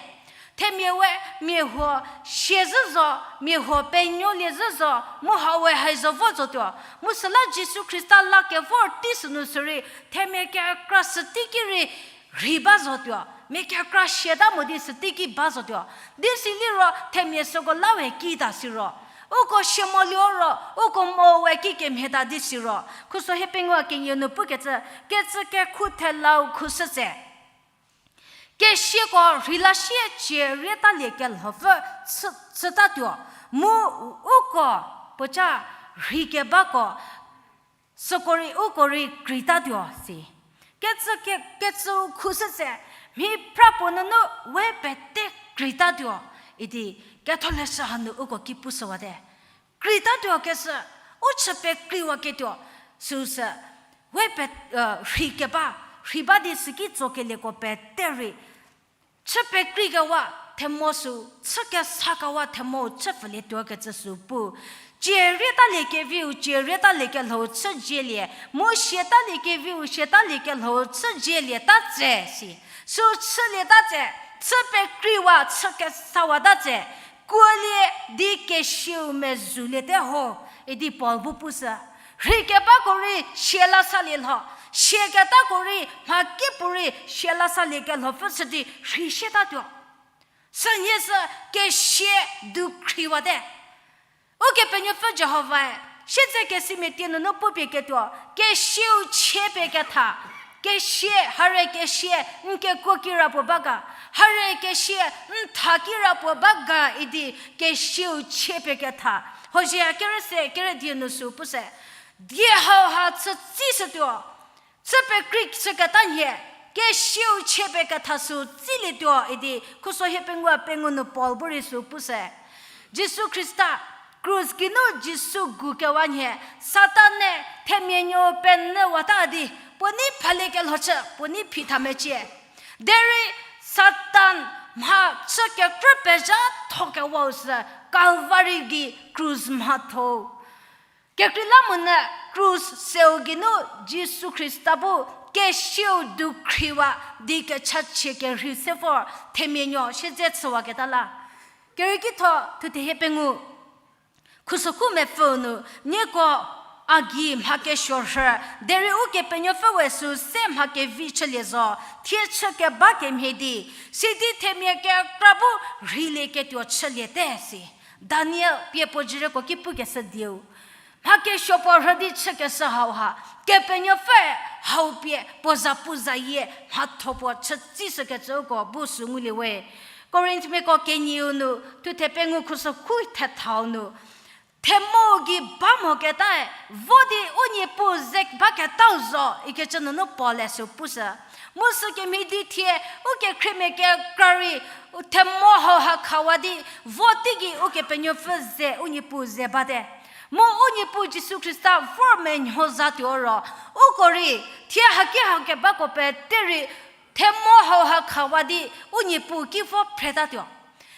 Themia we mia huo sie zhü zo, mia huo penuolie zhü zo, mu hau we hai zo vo zotuo. Mu süla Jisu Khrista la kevor tei sünu sürei, themia kekra sü teiki rei rhei ba zotuo, mia kekra siata mo di sü teiki ba zotuo. Di siliro themia süko la we kita siro, uko sie mo liro, uko mo we ki kemhieta di siro, khuso hiepengou kenie nu pukecü, kecü kekhu thelau khushü tse, kesiako rhei la sie cie rietalie kelhopfü chü, chütatuo, mu uko puoca rhei kebako süko rei uko rei kreitatuo si. Kecü ke, kecüu khushü tse, mhi phra puo nunu we pete kreitatuo idi Ketholeshü hanu uko ki pushüwate. Kreitatuo keshü, u chü pekreiwaketuo, süu sü, we pe, rhei keba, rhei ba di süki tsokelieko pete rei chü pekreikewa themo süu, chü kesakawa themou chü pfülietuo kecü süu pu. Cie rietalie keviu, cie rietalie kelhou chü zielie, mu siatalie keviu, siatalie kelhou chü zielieta tse si. Süu chülieta tse, chü pekreiwa, chü kesawata tse, kuolie di kesiau mezhüliete ho, idi Paul bu pushü. Rhei kebako rei sie la salie lho, siaketako rei mha kipuorei sie la salie kelhopfü chü di rhei siatatuo. Sünhie sü kesia dukhriwate. Ukepenuopfü Jihovae, siedze kesimia tie nunu pupie ketuo, kesiau chie pie ketha, kesia, hare kesia, n kekuo kirapuo ba ga, hare kesia, n tha kirapuo ba ga idi kesiau chie pie ketha. Hosea kerü se, kerü die nu süu pushü. Die hauha chütsishütuo, chü pekrei chüketa nhie, kesiau chie pie ketha süu tsilietuo idi khuso hiepengou pengou nu Paul bu rei süu pushü. Jisu Khrista, krus geinu Jisu gu kewa nhie, Satan-e themia nuo penyüwata di, puo nei phaliekelho chü, puo nei phi tha mecie. Derei Satan mha chü kekrü pezhatho kewau sü Kalvari gei krus mhatho-u. Kekreilamonyü krus seu geinu Jisu Khrista bu kesiau dukhriwa di kechachie kerhei se vor themia nuo siedze chüwaketa la. Kerieki tho thuthe hiepengou. Khusokhu mepfüu nu, nieko a gei mha kesuo rhü, derei Ukepenuopfü we süu se mha kevi chülie zo, thie chü keba kemhie di, sidi themia kekra bu rheilieketuo chüliete si. Daniel pie puo jüreko ki pukeshü dieu. Mha kesuo puo rhü di chükeshü hauha, Kepenuopfüe hau pie puo zapuzayie mhatho puo chütsishükecüko bu süu ngulie we. Korinthmiako kenieu nu, thuthe pengou khusokhu thethau nu, themo gei ba moketae, vo di u Niepuu ze baketau zo, ikecü nunu Paul-e sü pushü. Mu sükemhie di thie, ukekhriemia kekra rei, u themo hauha khawa di, vo teigei Ukepenuopfü ze, u Niepuu ze bate. Mu u Niepuu Jisu Khrista vor menuo zatuo ro, uko rei, thie haki hakebako pete rei, themo hauha khawa di, u Niepuu ki vo phretatuo.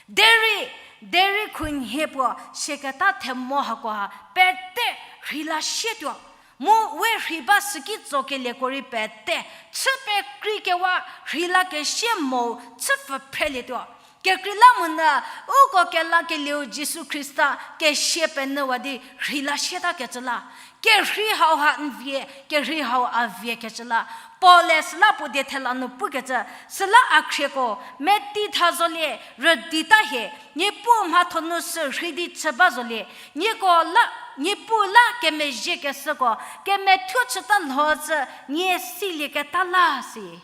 Derei, derei khunhie puo, siaketa themo hakoha, pete rheila sietuo. Mu we rhei ba süki tsokelieko rei pete, chü pekreikewa rheilakesie mo, chü pfü phrelietuo. Kekreilamonyü, uko kelakelieu Jisu Khrista kesia penyüwa di rheila sietakecü la. Kerhei hauha n vie, kerhei hau a viekecü la. Paul-e süla puo diethela nu pukecü, süla a khrieko, meti tha zolie, rüdita hie, Niepuu mhatho nu sü rhei di chü ba zolie, nieko la, Niepuu la kemezhiekeshüko, kemethuo chüta lho cü, nie silieketa la si.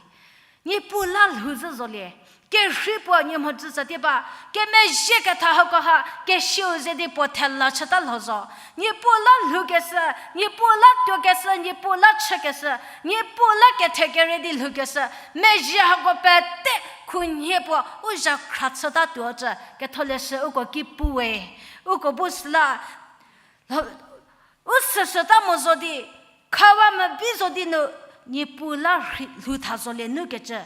Niepuu la lhou zhü zolie. Kerhei puo nie mhodzü tsatie ba. Kemezhieketha hakoha, kesiau ze di puo thela chüta lho zo. Niepuu la lhoukeshü, Niepuu la tuokeshü, Niepuu la chükeshü, Niepuu la kethekere di lhoukeshü. Mezhie hako pete khunhie puo u zhakhra chüta tuo cü. Ketholeshü uko ki pu we. Uko bu süla, u süsüta mo zo di, khawa mebi zo di nu, Niepuu la rhei, lhou tha zolie nukecü.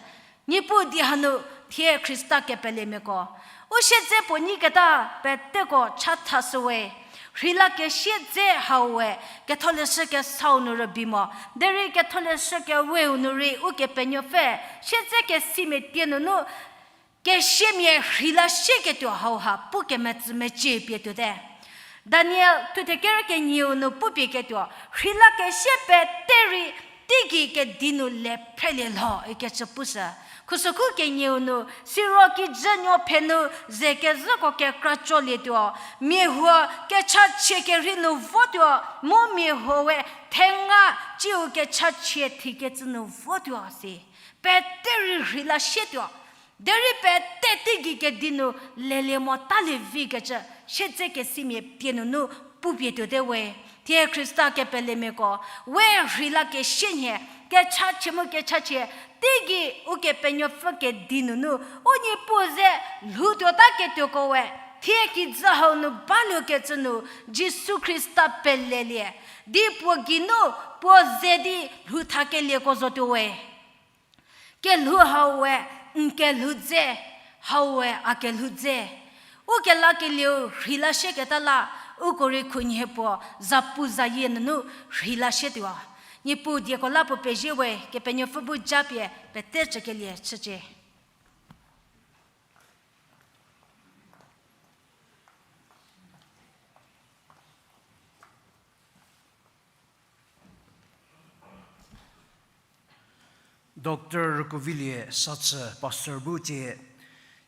Niepuu di hanu thie Khrista kepelemiako. U siedze puo nyiketa peteko chatha shü we. Rheila kesie dze hau we, Ketholeshü kesau nu rübei mo. Derei Ketholeshü keweu nu rei Ukepenuopfü, siedze kesimia tie nunu, kesiamia rheila sieketuo hauha pu kemetsü mecie pie tuote. Daniel thuthe ker kenieu nu pupie ketuo, rheila kesie pete rei teigei kedi nu le phrelie lho ikecü pushü. Khusokhu kenieu nu, siro kijü nuo phenu ze kezhüko kekra colietuo, mia huo kechachie kerhei nu votuo, mu mia huo we thenga ciu kechachie thikecü nu votuo si. Pete rei rheila sietuo. Derei pete teigei kedi nu lelie mo talie vikecü, siedze kesimia pie nunu pupie tuote we. Thie Khrista kepelemiako, we rheila kesie nhie, kechachie mu kechachie, teigei Ukepenuopfü kedi nunu, u Niepuu ze lhoutuota ketuoko we, thie kijü hau nu baluokecü nu, Jisu Khrista pelelie, di puo geinu, puo ze di lhou thakelieko zotuo we. Kelhou hau we, n kelhou dze, hau we a kelhou dze. U kelakelieu rheila sieketa la, uko rei khunhie puo, zapu zayie nunu rheila sietuo. Niepuu dieko la puo pezie we, Kepenuopfü bu japie, pete cükelie chücie. Doctor Rükovilie Sachü, Pastor bu cie,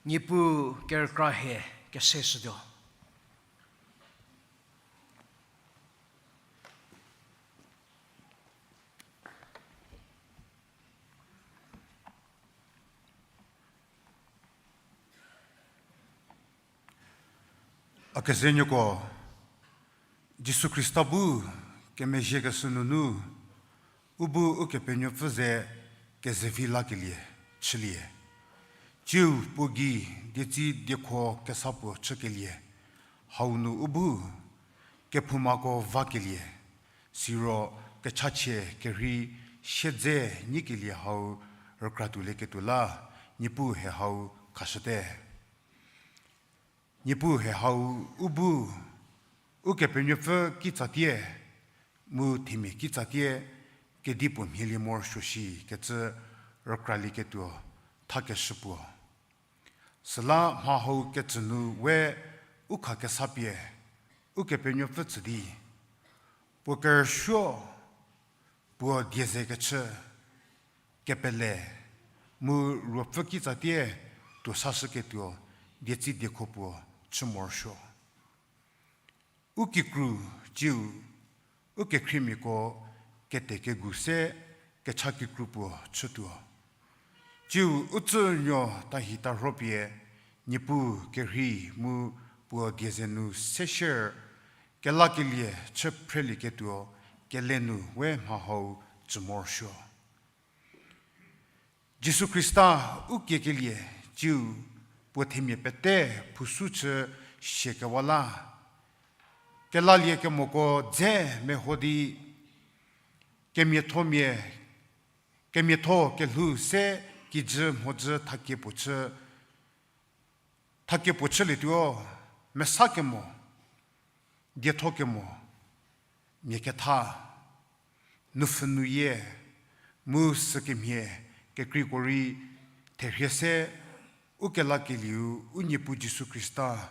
Niepuu kerükra hie kese shütuo. A kezenuoko, Jisu Khrista bu kemezhiekeshü nunu, u bu Ukepenuopfü ze kezevi lakelie chülie. Tsiu puo gei dietsi diekho kesa puo chükelie, hau nu u bu kephoumako vakelie, siro kechachie kerhei siedze nyikelie hau rükra tuolieketuo la, Niepuu hie hau khashüte. Niepuu hie hau u bu, Ukepenuopfü kitsatie, mu themia kitsatie, kedipuo mhielie morosuo shi kecü rükralieketuo thakeshü puo. Süla mha hau kecü nu we u khakesa pie, Ukepenuopfü tsü di, puo kerüsuo, puo die ze kechü, kepele, mu ruopfü kitsatie tuo sashüketuo dietsi diekho puo chü morosuo. U kikru tsiu, u kekhriemiako kete kegu se kecha kikru puo chütuo. Tsiu u tsünuo tahi tarhopie, Niepuu kerhei mu puo die ze nu seshier kelakelie chü phrelieketuo kele nu we mha hau tsü morosuo. Jisu Khrista u kiekelie tsiu puo themia pete phusu chü siekewa la, kelalie kemoko dze meho di, kemiathomia, kemiatho kelhou se kijü mhodzü thakie puo chü, thakie puo chülietuo, mesa kemo, dietho kemo, mia ketha, nupfhü nuyie, mu sükemhie kekreiko rei therhie se, u kelakelieu u Niepuu Jisu Khrista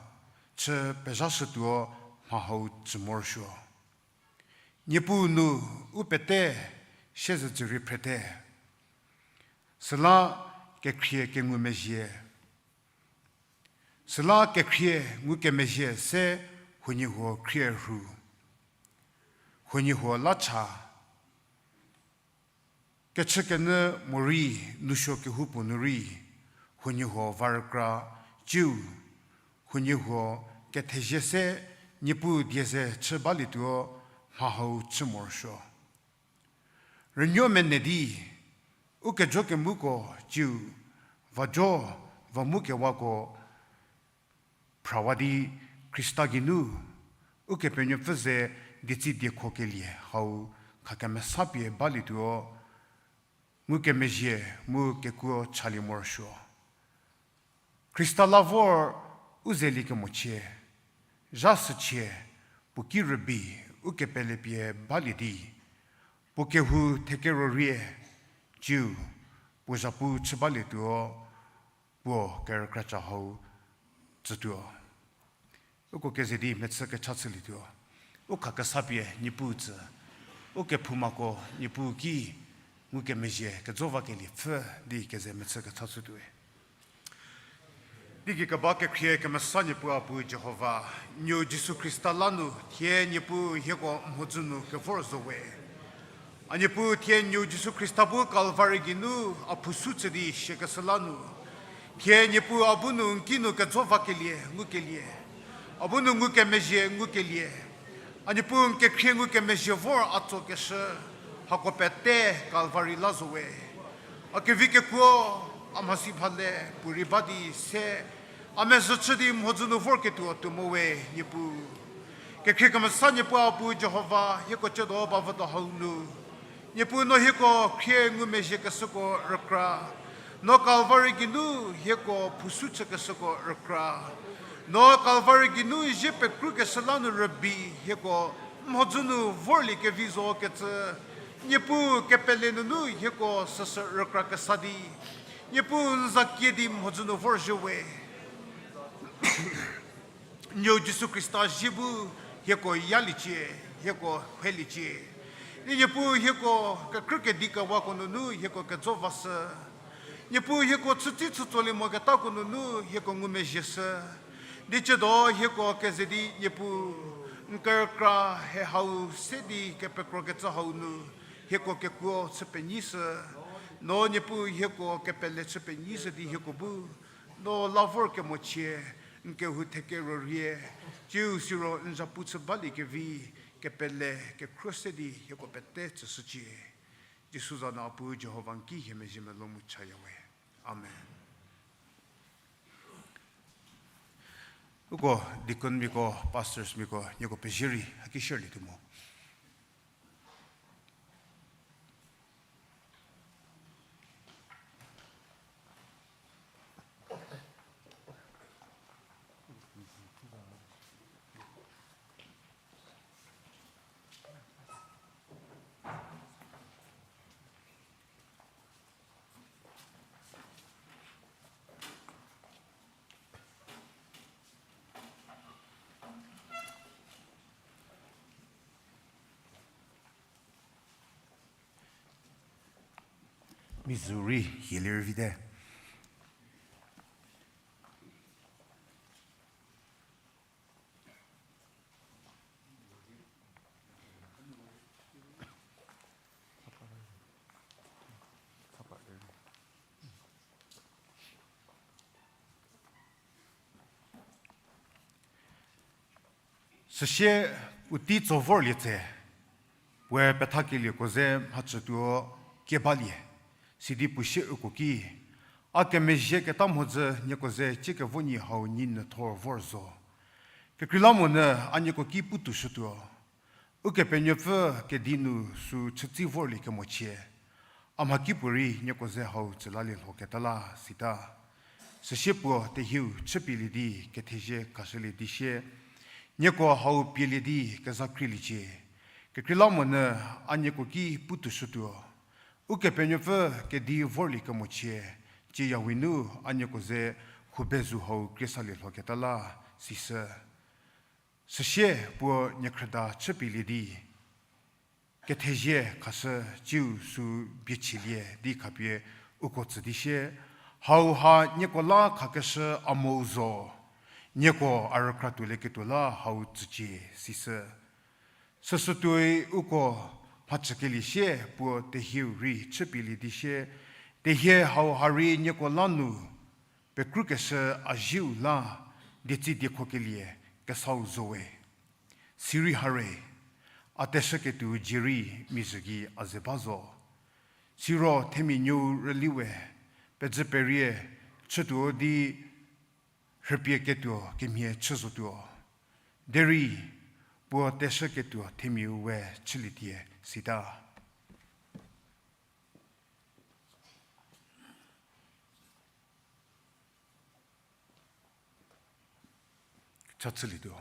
chü pezhashütuo mha hau tsü morosuo. Niepuu nu u pete siezedzürie phrete. Süla kekhrie kengumezhie. Süla kekhrie ngukemezhie se huoniehuo khrie rhu. Huoniehuo la cha. Kechükenyü morei, nousuo kehoupuo nu rei, huoniehuo va rükra, tsiu, huoniehuo kethezie se Niepuu die ze chü balietuo mha hau chü morosuo. Rünuo mene di, u kejo kemuko tsiu, vajo, va mu kewako, phrawa di Khrista geinu, Ukepenuopfü ze dietsi diekhokelie hau khakemesa pie balietuo, ngukemezhie mu kekuo chalie morosuo. Khrista la vor u zelie kemochie, zha süchie, puo ki rübei u kepele pie balie di, puo kehou thekero rie, tsiu, puo zhapu chü balietuo, puo kerükrecha hau tsütuo. Uko keze di mechü kecha chülietuo. U khakesa pie Niepuu tsü. U kephoumako Niepuu ki ngukemezhie kejo vakelie pfü di keze mechü kecha chütuoe. Teigei keba kekhrie kemesa Niepuu a Puu Jihova, Nuou Jisu Khrista la nu thie Niepuu hieko mhodzü nu kevor zo we. A Niepuu thie Nuou Jisu Khrista bu Kalvari geinu a phusu chü di siekeshü la nu, thie Niepuu a bu nu n ki nu kejo vakelie ngukelie, a bu nu ngukemezhie ngukelie, a Niepuu n kekhrie ngukemezhie vor a tsokeshü, hako pete Kalvari la zo we. A kevi kekuo, a mhasi bhale puorei ba di se, a mezhü chü di mhodzü nu vorketuo tuo mo we Niepuu. Kekhrie kemesa Niepuu a Puu Jihova, hieko tsiedo ba vüdo hau nu, Niepuu no hieko khrie ngumezhiekeshüko rükra, no Kalvari geinu hieko phusu chükeshüko rükra, no Kalvari geinu zie pekrukeshü la nu rübei hieko mhodzü nu vorlie kevi zo kecü, Niepuu kepele nunu hieko süsü rükra kesa di, Niepuu n za kie di mhodzü nu vorzhie we. Nuou Jisu Khrista zie bu hieko yaliecie, hieko heliecie. Di Niepuu hieko kekrü kedi kewako nunu hieko kejo vashü. Niepuu hieko chütsi chütsolie moketako nunu hieko ngumezhieshü. Di tsiedo hieko keze di Niepuu n kerükra he hau se di kepekrokecü hau nu hieko kekuo chü penyishü. No Niepuu hieko kepele chü penyishü di hieko bu no la vor kemochie, n kehou thekero rie, tsiu siro n zhapu chü balie kevi, kepele kekhro se di hieko pete tsüshücie. Jisu za nu a Puu Jihova n ki hie mezhie melou mu chaya we. Amen. Uko deaconmiako, pastorsmiako nieko pezie rei haki share lietuo mo. Missouri, Hillary te. Süsie u tei tso vorlie tse, puoe pethakelieko ze mhacütuo kie balie, sidi puo sie uko ki, a kemezhieketa mhodzü nieko ze ciekevo nyi hau nyi nyüthor vor zo. Kekreilamonyü a nieko ki putuoshütuo. Ukepenuopfü kedi nu sü chütsi vorlie kemochie, a mhakipuorei nieko ze hau tsülalie lhoketa la sita. Süsie puo tehieu chüpielie di kethezie khashülie di sie, nieko hau pielie di kezakrieliecie. Kekreilamonyü a nieko ki putuoshütuo. Ukepenuopfü kedi vorlie kemochie, tsieyawe nu a nieko ze hubezu hau kriesalie lhoketa la, sisü. Süsie puo niekhrüda chüpielie di kethezie khashü tsiu sü biechielie di khapie uko tsü di sie, hauha nieko la khakeshü a mou zo, nieko a rükratuolieketuo la hau tsücie, sisü. Süsütuoi uko mhacükelie sie puo tehieu rei chüpielie di sie, tehie hauha rei nieko la nu pekrükeshü a zieu la dietsi diekhokelie kesau zo we. Sirei hare, a teshüketuo dzie rei mizhü gei a ze ba zo. Siro themia nuou rüli we, pedzü perie chütuo di rhüpie ketuo kemhie chü zotuo. Derei puo teshüketuo themiau we chülietie sita. Cha chülietuo.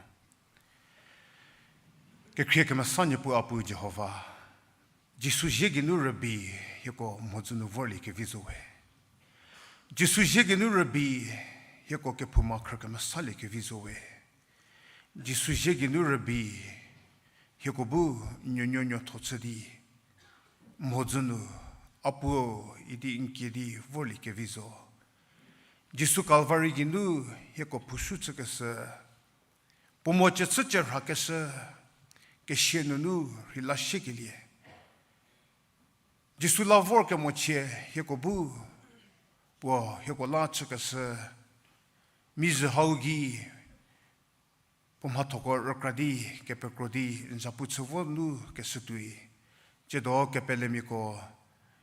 Kekhrie kemesa Niepuu a Pu Jihova, Jisu zie geinu rübei hieko mhodzü nu vorlie kevi zo we. Jisu zie geinu rübei hieko kephouma khrü kemesaliekevi zo we. Jisu zie geinu rübei hieko bu nuonuo nuotho chü di mhodzü nu, A Puo, idi n kie di vorlie kevi zo. Jisu Kalvari geinu hieko phushü chükeshü, puo mo cechü cherhakeshü, kesia nunu rheila siekelie Jisu la vor kemochie hieko bu, puo hieko la chükeshü, mizhü hau gei puo mhathoko rükra di, kepekro di, n zapu chü vo nu keshü tuoi, tsiedo kepelemiako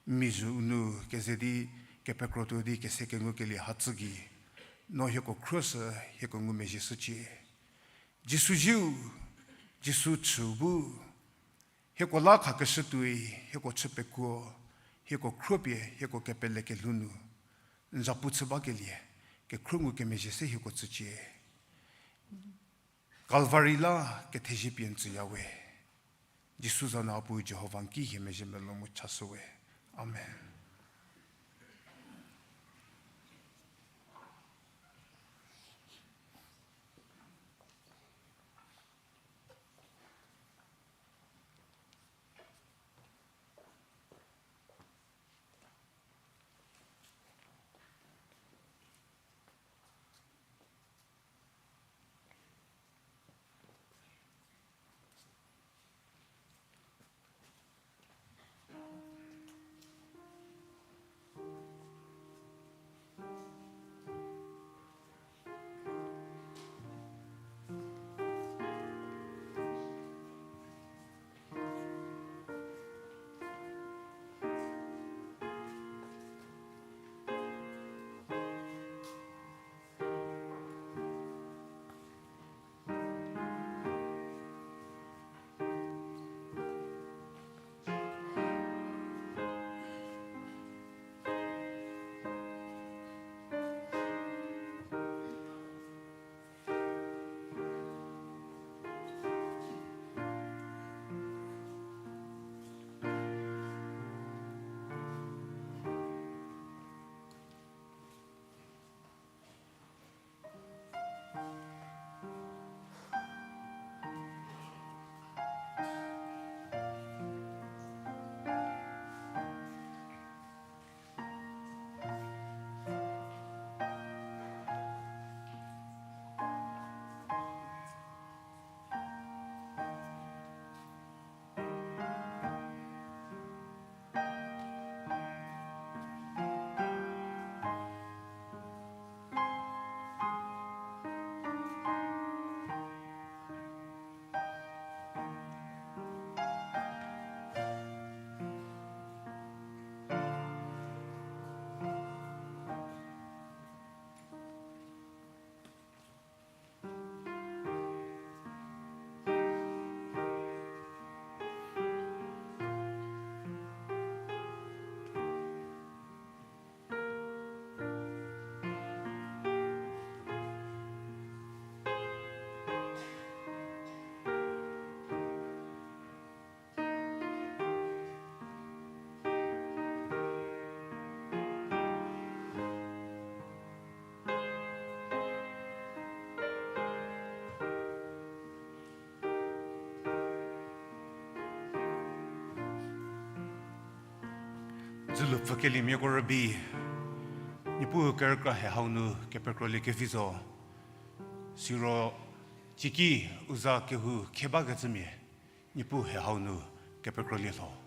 mizhü u nu keze di, kepekro tuo di kese kengukelie hatsü gei, no hieko khruoshü, hieko ngumezhie shücie. Jisu zieu, Jisu chüu bu, hieko la khakeshü tuoi, hieko chü pekuo, hieko khruopie, hieko kepele kelhou nu n zapu chü bakelie, kekhruo ngukemezhie se hieko tsücie. Kalvari la kethezie pie n tsüya we. Jisu za nu A Pu Jihova n ki hie mezhie melou mu chashü we. Amen. Dzülu pfükeliemiako rübei, Niepuu kerükra he hau nu kepekrolie kevi zo. Siro, ciki u za kehou khebakecümia, Niepuu he hau nu kepekrolie lho.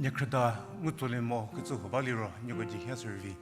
Niekhrüda ngu tsolie mo kecü huo ba liro, nieko dzie hie sürüvi.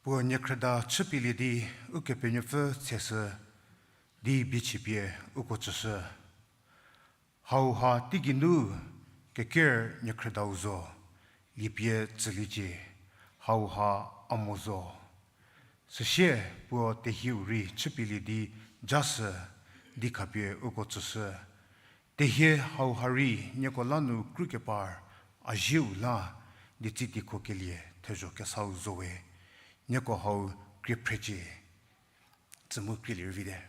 Puo niekhrüda chüpielie di Ukepenuopfü tseshü di bichipie uko tsüshü. Hauha teigeinu keker niekhrüdau zo, liepie tsüliecie, hauha a mo zo. Süsie puo tehieu rei chüpielie di jashü di khapie uko tsüshü. Tehie hauha rei nieko la nu krükepar a zieu la di tsitiko kelie thezho kesau zo we, nieko hau krie phrecie. Tsü mu krielie rei vite.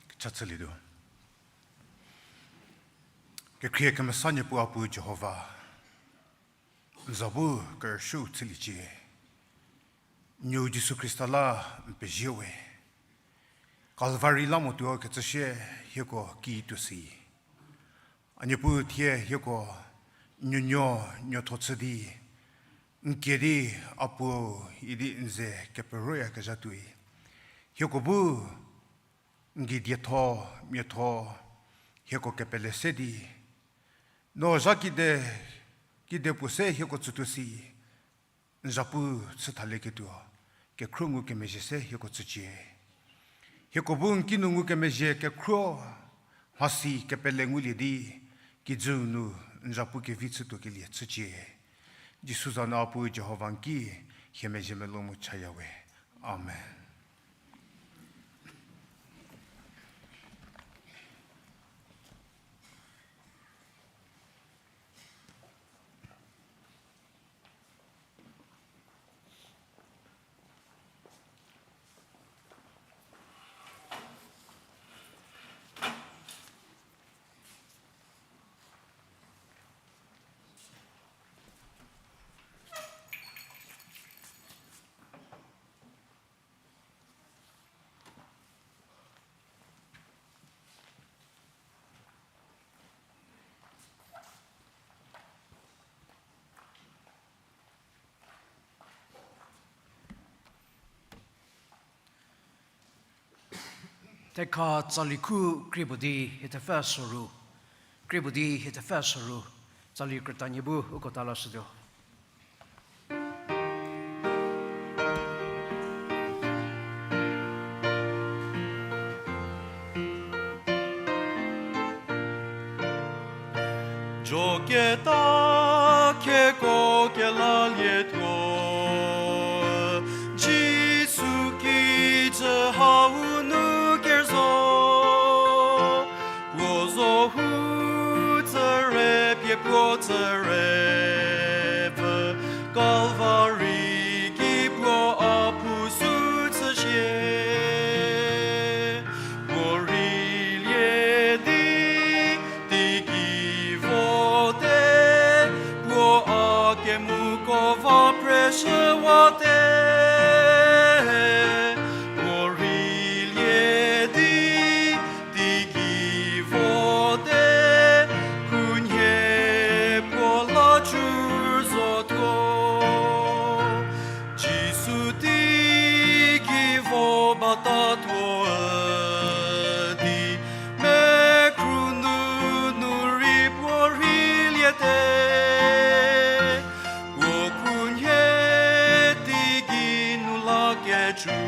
Kecha chülietuo. Kekhrie kemesa Niepuu a Pu Jihova, n za bu kerüshüu chüliecie. Nuou Jisu Khrista la n pezie we. Kalvari la mo tuo kecü sie hieko ki tuo si. A Niepuu thie hieko nuonuo nuotho chü di n kie di a Puo idi n ze keperoyakezha tuoi. Hieko bu n gei dietho, miatho, hieko kepele se di no zha kide, kide puo se hieko tsütuo si, n zapu chü thalieketuo, kekhruo ngukemezhie se hieko tsücie. Hieko bu n kinu ngukemezhie kekhruo, mhasi kepele ngulie di, kijüu nu n zapu kevi chütuokelie chücie. Jisu za nu a Pu Jihova n ki hie mezhie melou mu chaya we. Amen. Thekha tsali khu krie puo di hie thepfü soru, krie puo di hie thepfü soru, tsali krütanie bu uko ta lashütuo. Joketa kheko kelalietuo, Jisu kijü hau nu kerüzo, puo zo hu tsüre pie puo tsüre pfü, Kalvari ki puo a phu sü chüshie. Puo rei lie di, teigei vote, puo a kemuko va preshüwate. Puo rei lie di, teigei vote, khunhie puo la cü zotuo. Jisu teigei vo batatuo di, mekhru nunu rei puo rei liete. Puo khunhie teigei nu lakecü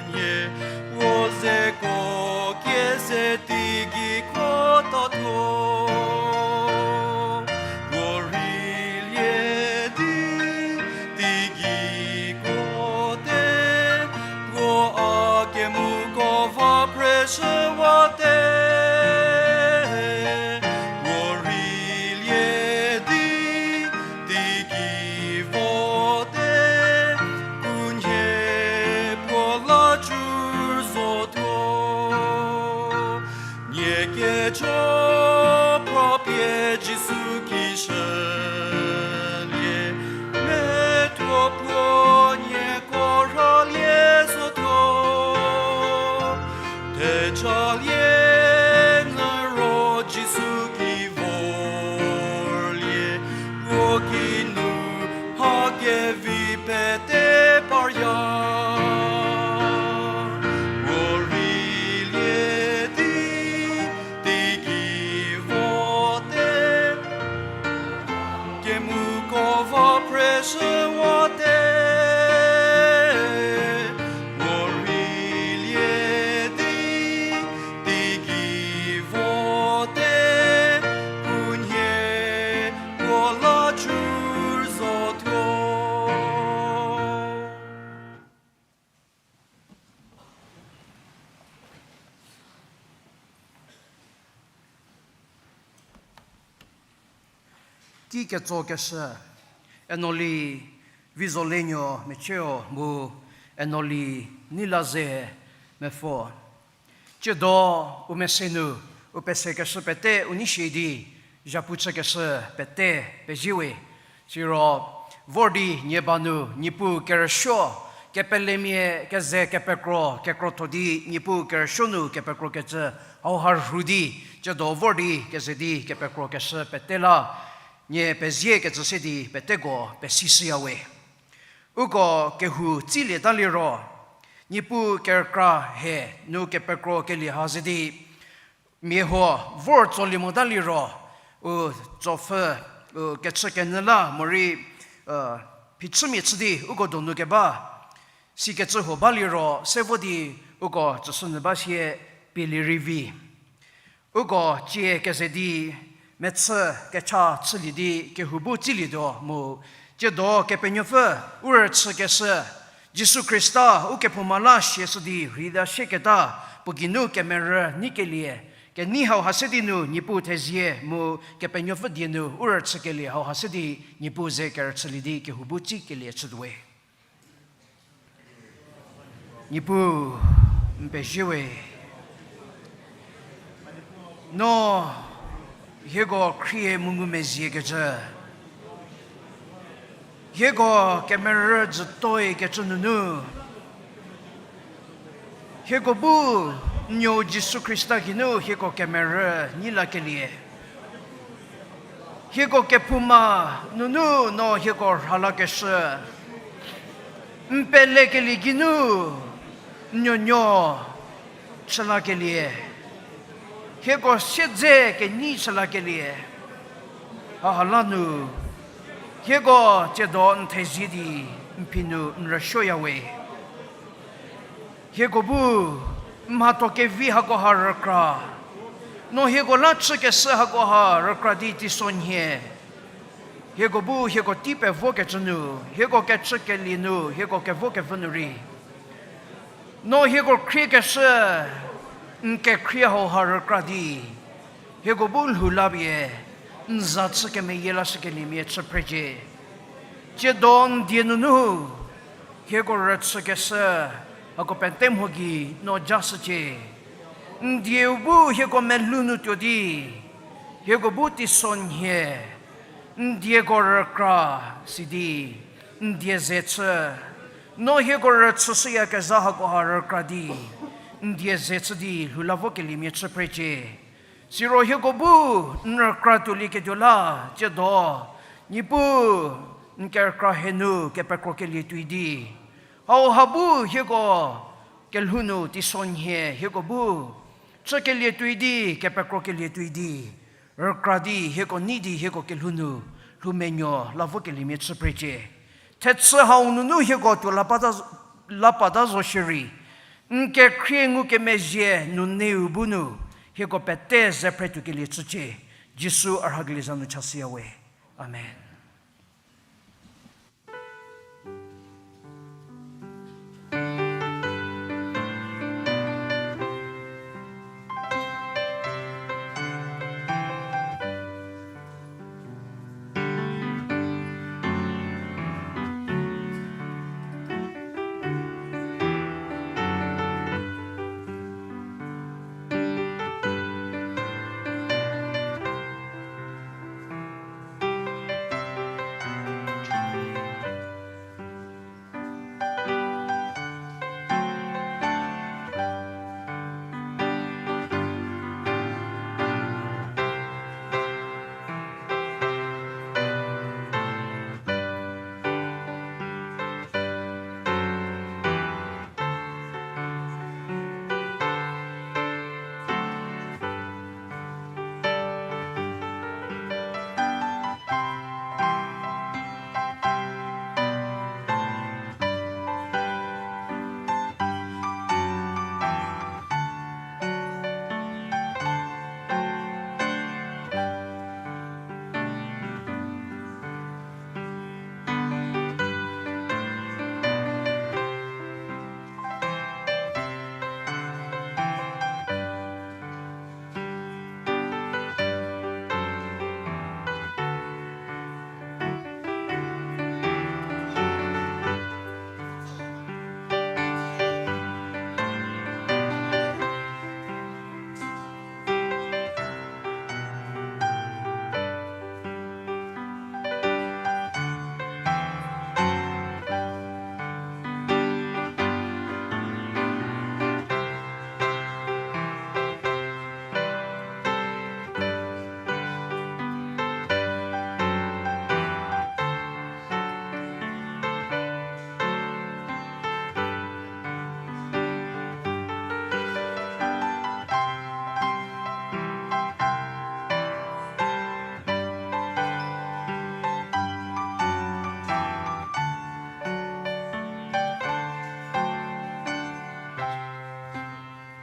nhie, puo zeko kie se teigei khotatuo. Puo rei lie di, teigei kote, puo a kemuko va preshüwate. Puo rei lie di, teigei vote, khunhie puo la cü zotuo. Nie kejo phrapie Jisu ki shülie, methuo puo nieko rhalie zotuo. Thejalie nyü ro Jisu ki vo Tei ketsokeshü, Enoli Vizolenuo Mecheo mu Enoli Nilaze Mepfo. Tsiedo u mese nu u pesekeshü pete u nei shie di, zhapu chükeshü pete pezie we. Siro vor di nie ba nu Niepuu kerüsuo, kepelemia keze kepekro, kekrotho di Niepuu kerüsuo nu kepekrokecü hauha rhu di, tsiedo vor di keze di kepekrokeshü pete la, nie pezie kecü se di peteko pesishüya we. Uko kehou tsilieta liro, Niepuu kerükra hie nu kepekrokelie ha ze di, mia huo vor tsolie mota liro, u tsopfü, u kechükenyü la morei, phichümia chü di uko donu keba, sikecü huo ba liro se vo di uko tsüshünyü ba sie pielie rei vi. Uko tsie keze di mechü kecha chülie di kehou bu tsilietuo mu, tsiedo Kepenuopfü u rüchükeshü, Jisu Khrista ukephouma la siashü di rheida sieketa, puo geinu kemerü neikelie, kenei hauha se di nu Niepuu thezie mu Kepenuopfü die nu u rüchükelie hauha se di Niepuu ze kerüchülie di kehou bu tsikelie chütuo we. Niepuu, n pezie we. No hieko khrie mu ngumezhiekecü, hieko kemerü jütoikecü nunu, hieko bu n nuou Jisu Khrista geinu hieko kemerü neilakelie, hieko kephouma nunu no hieko rhalakeshü, n pelekelie geinu n nuonuo chülakelie, hieko siedze kenei chülakelie, haha la nu hieko tsiedo n thezie di n phi nu n rüsuoya we. Hieko bu n mhatho kevi hakoha rükra, no hieko la chükeshü hakoha rükra di teisonhie, hieko bu hieko tei pevokecü nu, hieko kechükelie nu hieko kevokevü nu rei, no hieko khriekeshü n kekhrie hauha rükra di, hieko bu lhou la pie n za chü kemeyie lashükeliemia chü phrecie. Tsiedo n die nunu hieko rüchükeshü hako pete mho gei no jashücie. N dieu bu hieko melou nu tuo di, hieko bu teisonhie, n dieko rükra sidi n die ze chü, no hieko rüchüshüyakezha hakoha rükra di n die ze chü di lhou la vokeliemia chü phrecie. Siro hieko bu n rükra tuolieketuo la, tsiedo Niepuu n kerükra hie nu kepekrokelie tuoi di, hauha bu hieko kelhou nu teisonhie hieko bu chükelie tuoi di, kepekrokelie tuoi di, rükra di hieko nei di hieko kelhou nu lhoumenuo la vokeliemia chü phrecie. Thechü hau nunu hieko tuo la pata zo shierei, n kekhrie ngukemezhie nuneu bu nu hieko pete ze phre tuokelie chücie. Jisu a rhakelie za nu chashüya we. Amen.